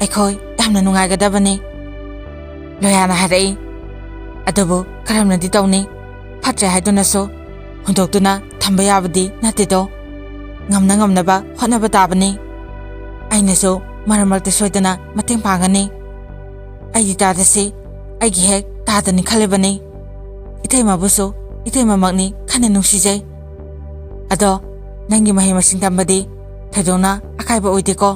ꯑꯩꯈꯣꯏ ꯌꯥꯝꯅ ꯅꯨꯡꯉꯥꯏꯒꯗꯕꯅꯤ꯫" ꯂꯣꯌꯥꯅ ꯍꯥꯏꯔꯛꯏ, "ꯑꯗꯨꯕꯨ ꯀꯔꯝꯅꯗꯤ ꯇꯧꯅꯤ? ꯐꯠꯇ꯭ꯔꯦ ꯍꯥꯏꯗꯨꯅꯁꯨ ꯍꯨꯟꯗꯣꯛꯇꯨꯅ ꯊꯝꯕ ꯌꯥꯕꯗꯤ ꯅꯠꯇꯦꯗꯣ꯫ ꯉꯝꯅ ꯉꯝꯅꯕ ꯍꯣꯠꯅꯕ ꯇꯥꯕꯅꯤ꯫ ꯑꯩꯅꯁꯨ ꯃꯔꯛ ꯃꯔꯛꯇ ꯁꯣꯏꯗꯅ ꯃꯇꯦꯡ ꯄꯥꯡꯒꯅꯤ꯫ ꯑꯩꯒꯤ ꯇꯥꯗꯁꯤ ꯑꯩꯒꯤ ꯍꯦꯛ ꯇꯥꯗꯅꯤ ꯈꯜꯂꯤꯕꯅꯤ꯫ ꯏꯇꯩꯃꯕꯨꯁꯨ ꯏꯇꯩꯃꯃꯛꯅꯤ ꯈꯟꯅ ꯅꯨꯡꯁꯤꯖꯩ꯫ ꯑꯗꯣ ꯅꯪꯒꯤ ꯃꯍꯩ ꯃꯁꯤꯡ ꯇꯝꯕꯗꯤ ꯊꯣꯏꯗꯣꯛꯅ ꯑꯀꯥꯏꯕ ꯑꯣꯏꯗꯦꯀꯣ?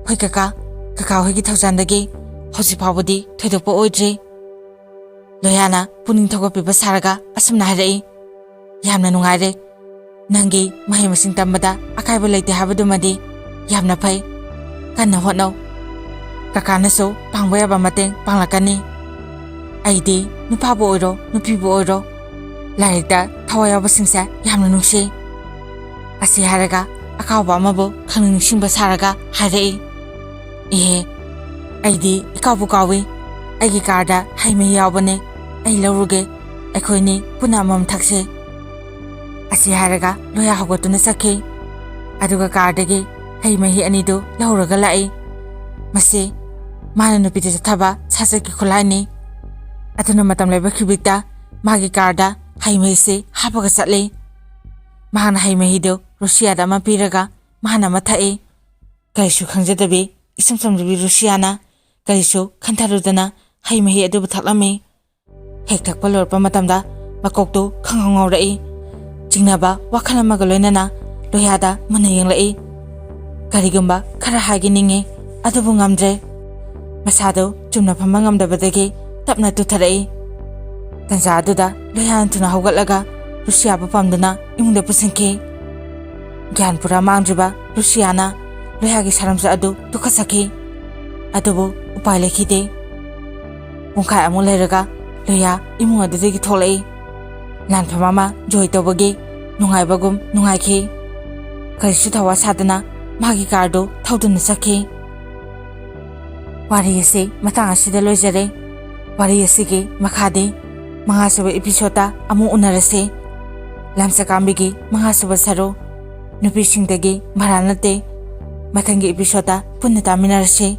ꯍꯣꯏ ꯀꯀꯥ, ꯀꯀꯥ ꯍꯣꯏꯒꯤ ꯊꯧꯖꯥꯟꯗꯒꯤ ꯍꯧꯖꯤꯛ ꯐꯥꯎꯕꯗꯤ ꯊꯣꯏꯗꯣꯛꯄ ꯑꯣꯏꯗ꯭ꯔꯤ꯫ ꯂꯣꯌꯥꯅ ꯄꯨꯛꯅꯤꯡ ꯊꯧꯒꯠꯄꯤꯕ ꯁꯥꯔꯒ ꯑꯁꯨꯝꯅ ꯍꯥꯏꯔꯛꯏ, "ꯌꯥꯝꯅ ꯅꯨꯡꯉꯥꯏꯔꯦ꯫ ꯅꯪꯒꯤ ꯃꯍꯩ ꯃꯁꯤꯡ ꯇꯝꯕꯗ ꯑꯀꯥꯏꯕ ꯂꯩꯇꯦ ꯍꯥꯏꯕꯗꯨꯃꯗꯤ ꯌꯥꯝꯅ ꯐꯩ꯫ ꯀꯟꯅ ꯍꯣꯠꯅꯧ꯫ ꯀꯀꯥꯅꯁꯨ ꯄꯥꯡꯕ ꯌꯥꯕ ꯃꯇꯦꯡ ꯄꯥꯡꯂꯛꯀꯅꯤ꯫ ꯑꯩꯗꯤ ꯅꯨꯄꯥꯕꯨ ꯑꯣꯏꯔꯣ, ꯅꯨꯄꯤꯕꯨ ꯑꯣꯏꯔꯣ, ꯂꯥꯏꯔꯤꯛꯇ ꯊꯋꯥꯏ ꯌꯥꯎꯕꯁꯤꯡꯁꯦ ꯌꯥꯝꯅ ꯅꯨꯡꯁꯤ꯫" ꯑꯁꯤ ꯍꯥꯏꯔꯒ ꯑꯀꯥꯎꯕ ꯑꯃꯕꯨ ꯈꯪꯅꯤꯡ ꯅꯤꯡꯁꯤꯡꯕ ꯁꯥꯔꯒ ꯍꯥꯏꯔꯛꯏ, "ꯏꯍꯦ, ꯑꯩꯗꯤ ꯏꯀꯥꯎꯕꯨ ꯀꯥꯎꯏ꯫ ꯑꯩꯒꯤ ꯀꯥꯔꯗ ꯍꯩ ꯃꯍꯤ ꯌꯥꯎꯕꯅꯦ, ꯑꯩ ꯂꯧꯔꯨꯒꯦ꯫ ꯑꯩꯈꯣꯏꯅꯤ ꯄꯨꯟꯅ ꯑꯃꯃꯝ ꯊꯛꯁꯦ꯫" ꯑꯁꯤ ꯍꯥꯏꯔꯒ ꯂꯣꯌꯥ ꯍꯧꯒꯠꯇꯨꯅ ꯆꯠꯈꯤ꯫ ꯑꯗꯨꯒ ꯀꯥꯔꯗꯒꯤ ꯍꯩ ꯃꯍꯤ ꯑꯅꯤꯗꯨ ꯂꯧꯔꯒ ꯂꯥꯛꯏ꯫ ꯃꯁꯤ ꯃꯥꯅ ꯅꯨꯄꯤꯗ ꯆꯠꯊꯕ ꯁꯥꯖꯠꯀꯤ ꯈꯨꯠꯂꯥꯏꯅꯤ꯫ ꯑꯗꯨꯅ ꯃꯇꯝ ꯂꯩꯕ ꯈꯤꯕꯤꯛꯇ ꯃꯥꯒꯤ ꯀꯥꯔꯗ ꯍꯩ ꯃꯍꯤꯁꯤ ꯍꯥꯞꯄꯒ ꯆꯠꯂꯤ꯫ ꯃꯍꯥꯛꯅ ꯍꯩ ꯃꯍꯤꯗꯨ ꯔꯨꯁꯤꯌꯥꯗ ꯑꯃ ꯄꯤꯔꯒ ꯃꯍꯥꯛꯅ ꯑꯃ ꯊꯛꯏ꯫ ꯀꯔꯤꯁꯨ ꯈꯪꯖꯗꯕꯤ ꯏꯆꯝ ꯆꯝꯖꯕꯤ ꯔꯨꯁꯤꯌꯥꯅ ꯀꯔꯤꯁꯨ ꯈꯟꯊꯔꯨꯗꯅ ꯍꯩ ꯃꯍꯤ ꯑꯗꯨꯕꯨ ꯊꯛꯂꯝꯃꯤ꯫ ꯍꯦꯛ ꯊꯛꯄ ꯂꯣꯏꯔꯛꯄ ꯃꯇꯝꯗ ꯃꯀꯣꯛꯇꯨ ꯈꯪꯉꯧ ꯉꯧꯔꯛꯏ꯫ ꯆꯤꯡꯅꯕ ꯋꯥꯈꯜ ꯑꯃꯒ ꯂꯣꯏꯅꯅ ꯂꯣꯌꯥꯗ ꯃꯨꯟꯅ ꯌꯦꯡꯂꯛꯏ꯫ ꯀꯔꯤꯒꯨꯝꯕ ꯈꯔ ꯍꯥꯏꯒꯦ ꯅꯤꯡꯉꯤ, ꯑꯗꯨꯕꯨ ꯉꯝꯗ꯭ꯔꯦ꯫ ꯃꯁꯥꯗꯨ ꯆꯨꯝꯅ ꯐꯝꯕ ꯉꯝꯗꯕꯗꯒꯤ ꯇꯞꯅ ꯇꯨꯊꯔꯛꯏ꯫ ꯇꯟꯖꯥ ꯑꯗꯨꯗ ꯂꯣꯌꯥꯅ ꯊꯨꯅ ꯍꯧꯒꯠꯂꯒ ꯔꯨꯁꯤꯌꯥꯕꯨ ꯄꯝꯗꯨꯅ ꯏꯃꯨꯡꯗ ꯄꯨꯁꯤꯟꯈꯤ꯫ ꯒ꯭ꯌꯥꯟ ꯄꯨꯔꯥ ꯃꯥꯡꯗ꯭ꯔꯤꯕ ꯔꯨꯁꯤꯌꯥꯅ ꯂꯣꯌꯥꯒꯤ ꯁꯔꯝꯁ ꯑꯗꯨ ꯇꯨꯈꯠꯆꯈꯤ꯫ ꯑꯗꯨꯕꯨ ꯎꯄꯥꯏ ꯂꯩꯈꯤꯗꯦ꯫ ꯄꯨꯡꯈꯥꯏ ꯑꯃꯨꯛ ꯂꯩꯔꯒ ꯂꯣꯌꯥ ꯏꯃꯨꯡ ꯑꯗꯨꯗꯒꯤ ꯊꯣꯛꯂꯛꯏ꯫ ꯂꯥꯟꯐꯝ ꯑꯃ ꯖꯣꯏ ꯇꯧꯕꯒꯤ ꯅꯨꯡꯉꯥꯏꯕꯒꯨꯝ ꯅꯨꯡꯉꯥꯏꯈꯤ꯫ ꯀꯔꯤꯁꯨ ꯊꯧꯋꯥ ꯁꯥꯗꯅ ꯃꯥꯒꯤ ꯀꯥꯔꯗꯨ ꯊꯧꯗꯨꯅ ꯆꯠꯈꯤ꯫ ꯋꯥꯔꯤ ꯑꯁꯤ ꯃꯇꯥꯡ ꯑꯁꯤꯗ ꯂꯣꯏꯖꯔꯦ꯫ ꯋꯥꯔꯤ ꯑꯁꯤꯒꯤ ꯃꯈꯥꯗꯤ ꯃꯉꯥꯁꯨꯕ ꯏꯄꯤꯁꯣꯗꯇ ꯑꯃꯨꯛ ꯎꯅꯔꯁꯤ꯫ ꯂꯝꯆꯀꯥꯝꯕꯤꯒꯤ ꯃꯉꯥꯁꯨꯕ ꯁꯔꯨꯛ, ꯅꯨꯄꯤꯁꯤꯡꯗꯒꯤ ꯚꯔꯥ ꯅꯠꯇꯦ꯫ ꯃꯊꯪꯒꯤ ꯏꯄꯤꯁꯣꯗꯇ ꯄꯨꯟꯅ ꯇꯥꯃꯤꯟꯅꯔꯁꯤ꯫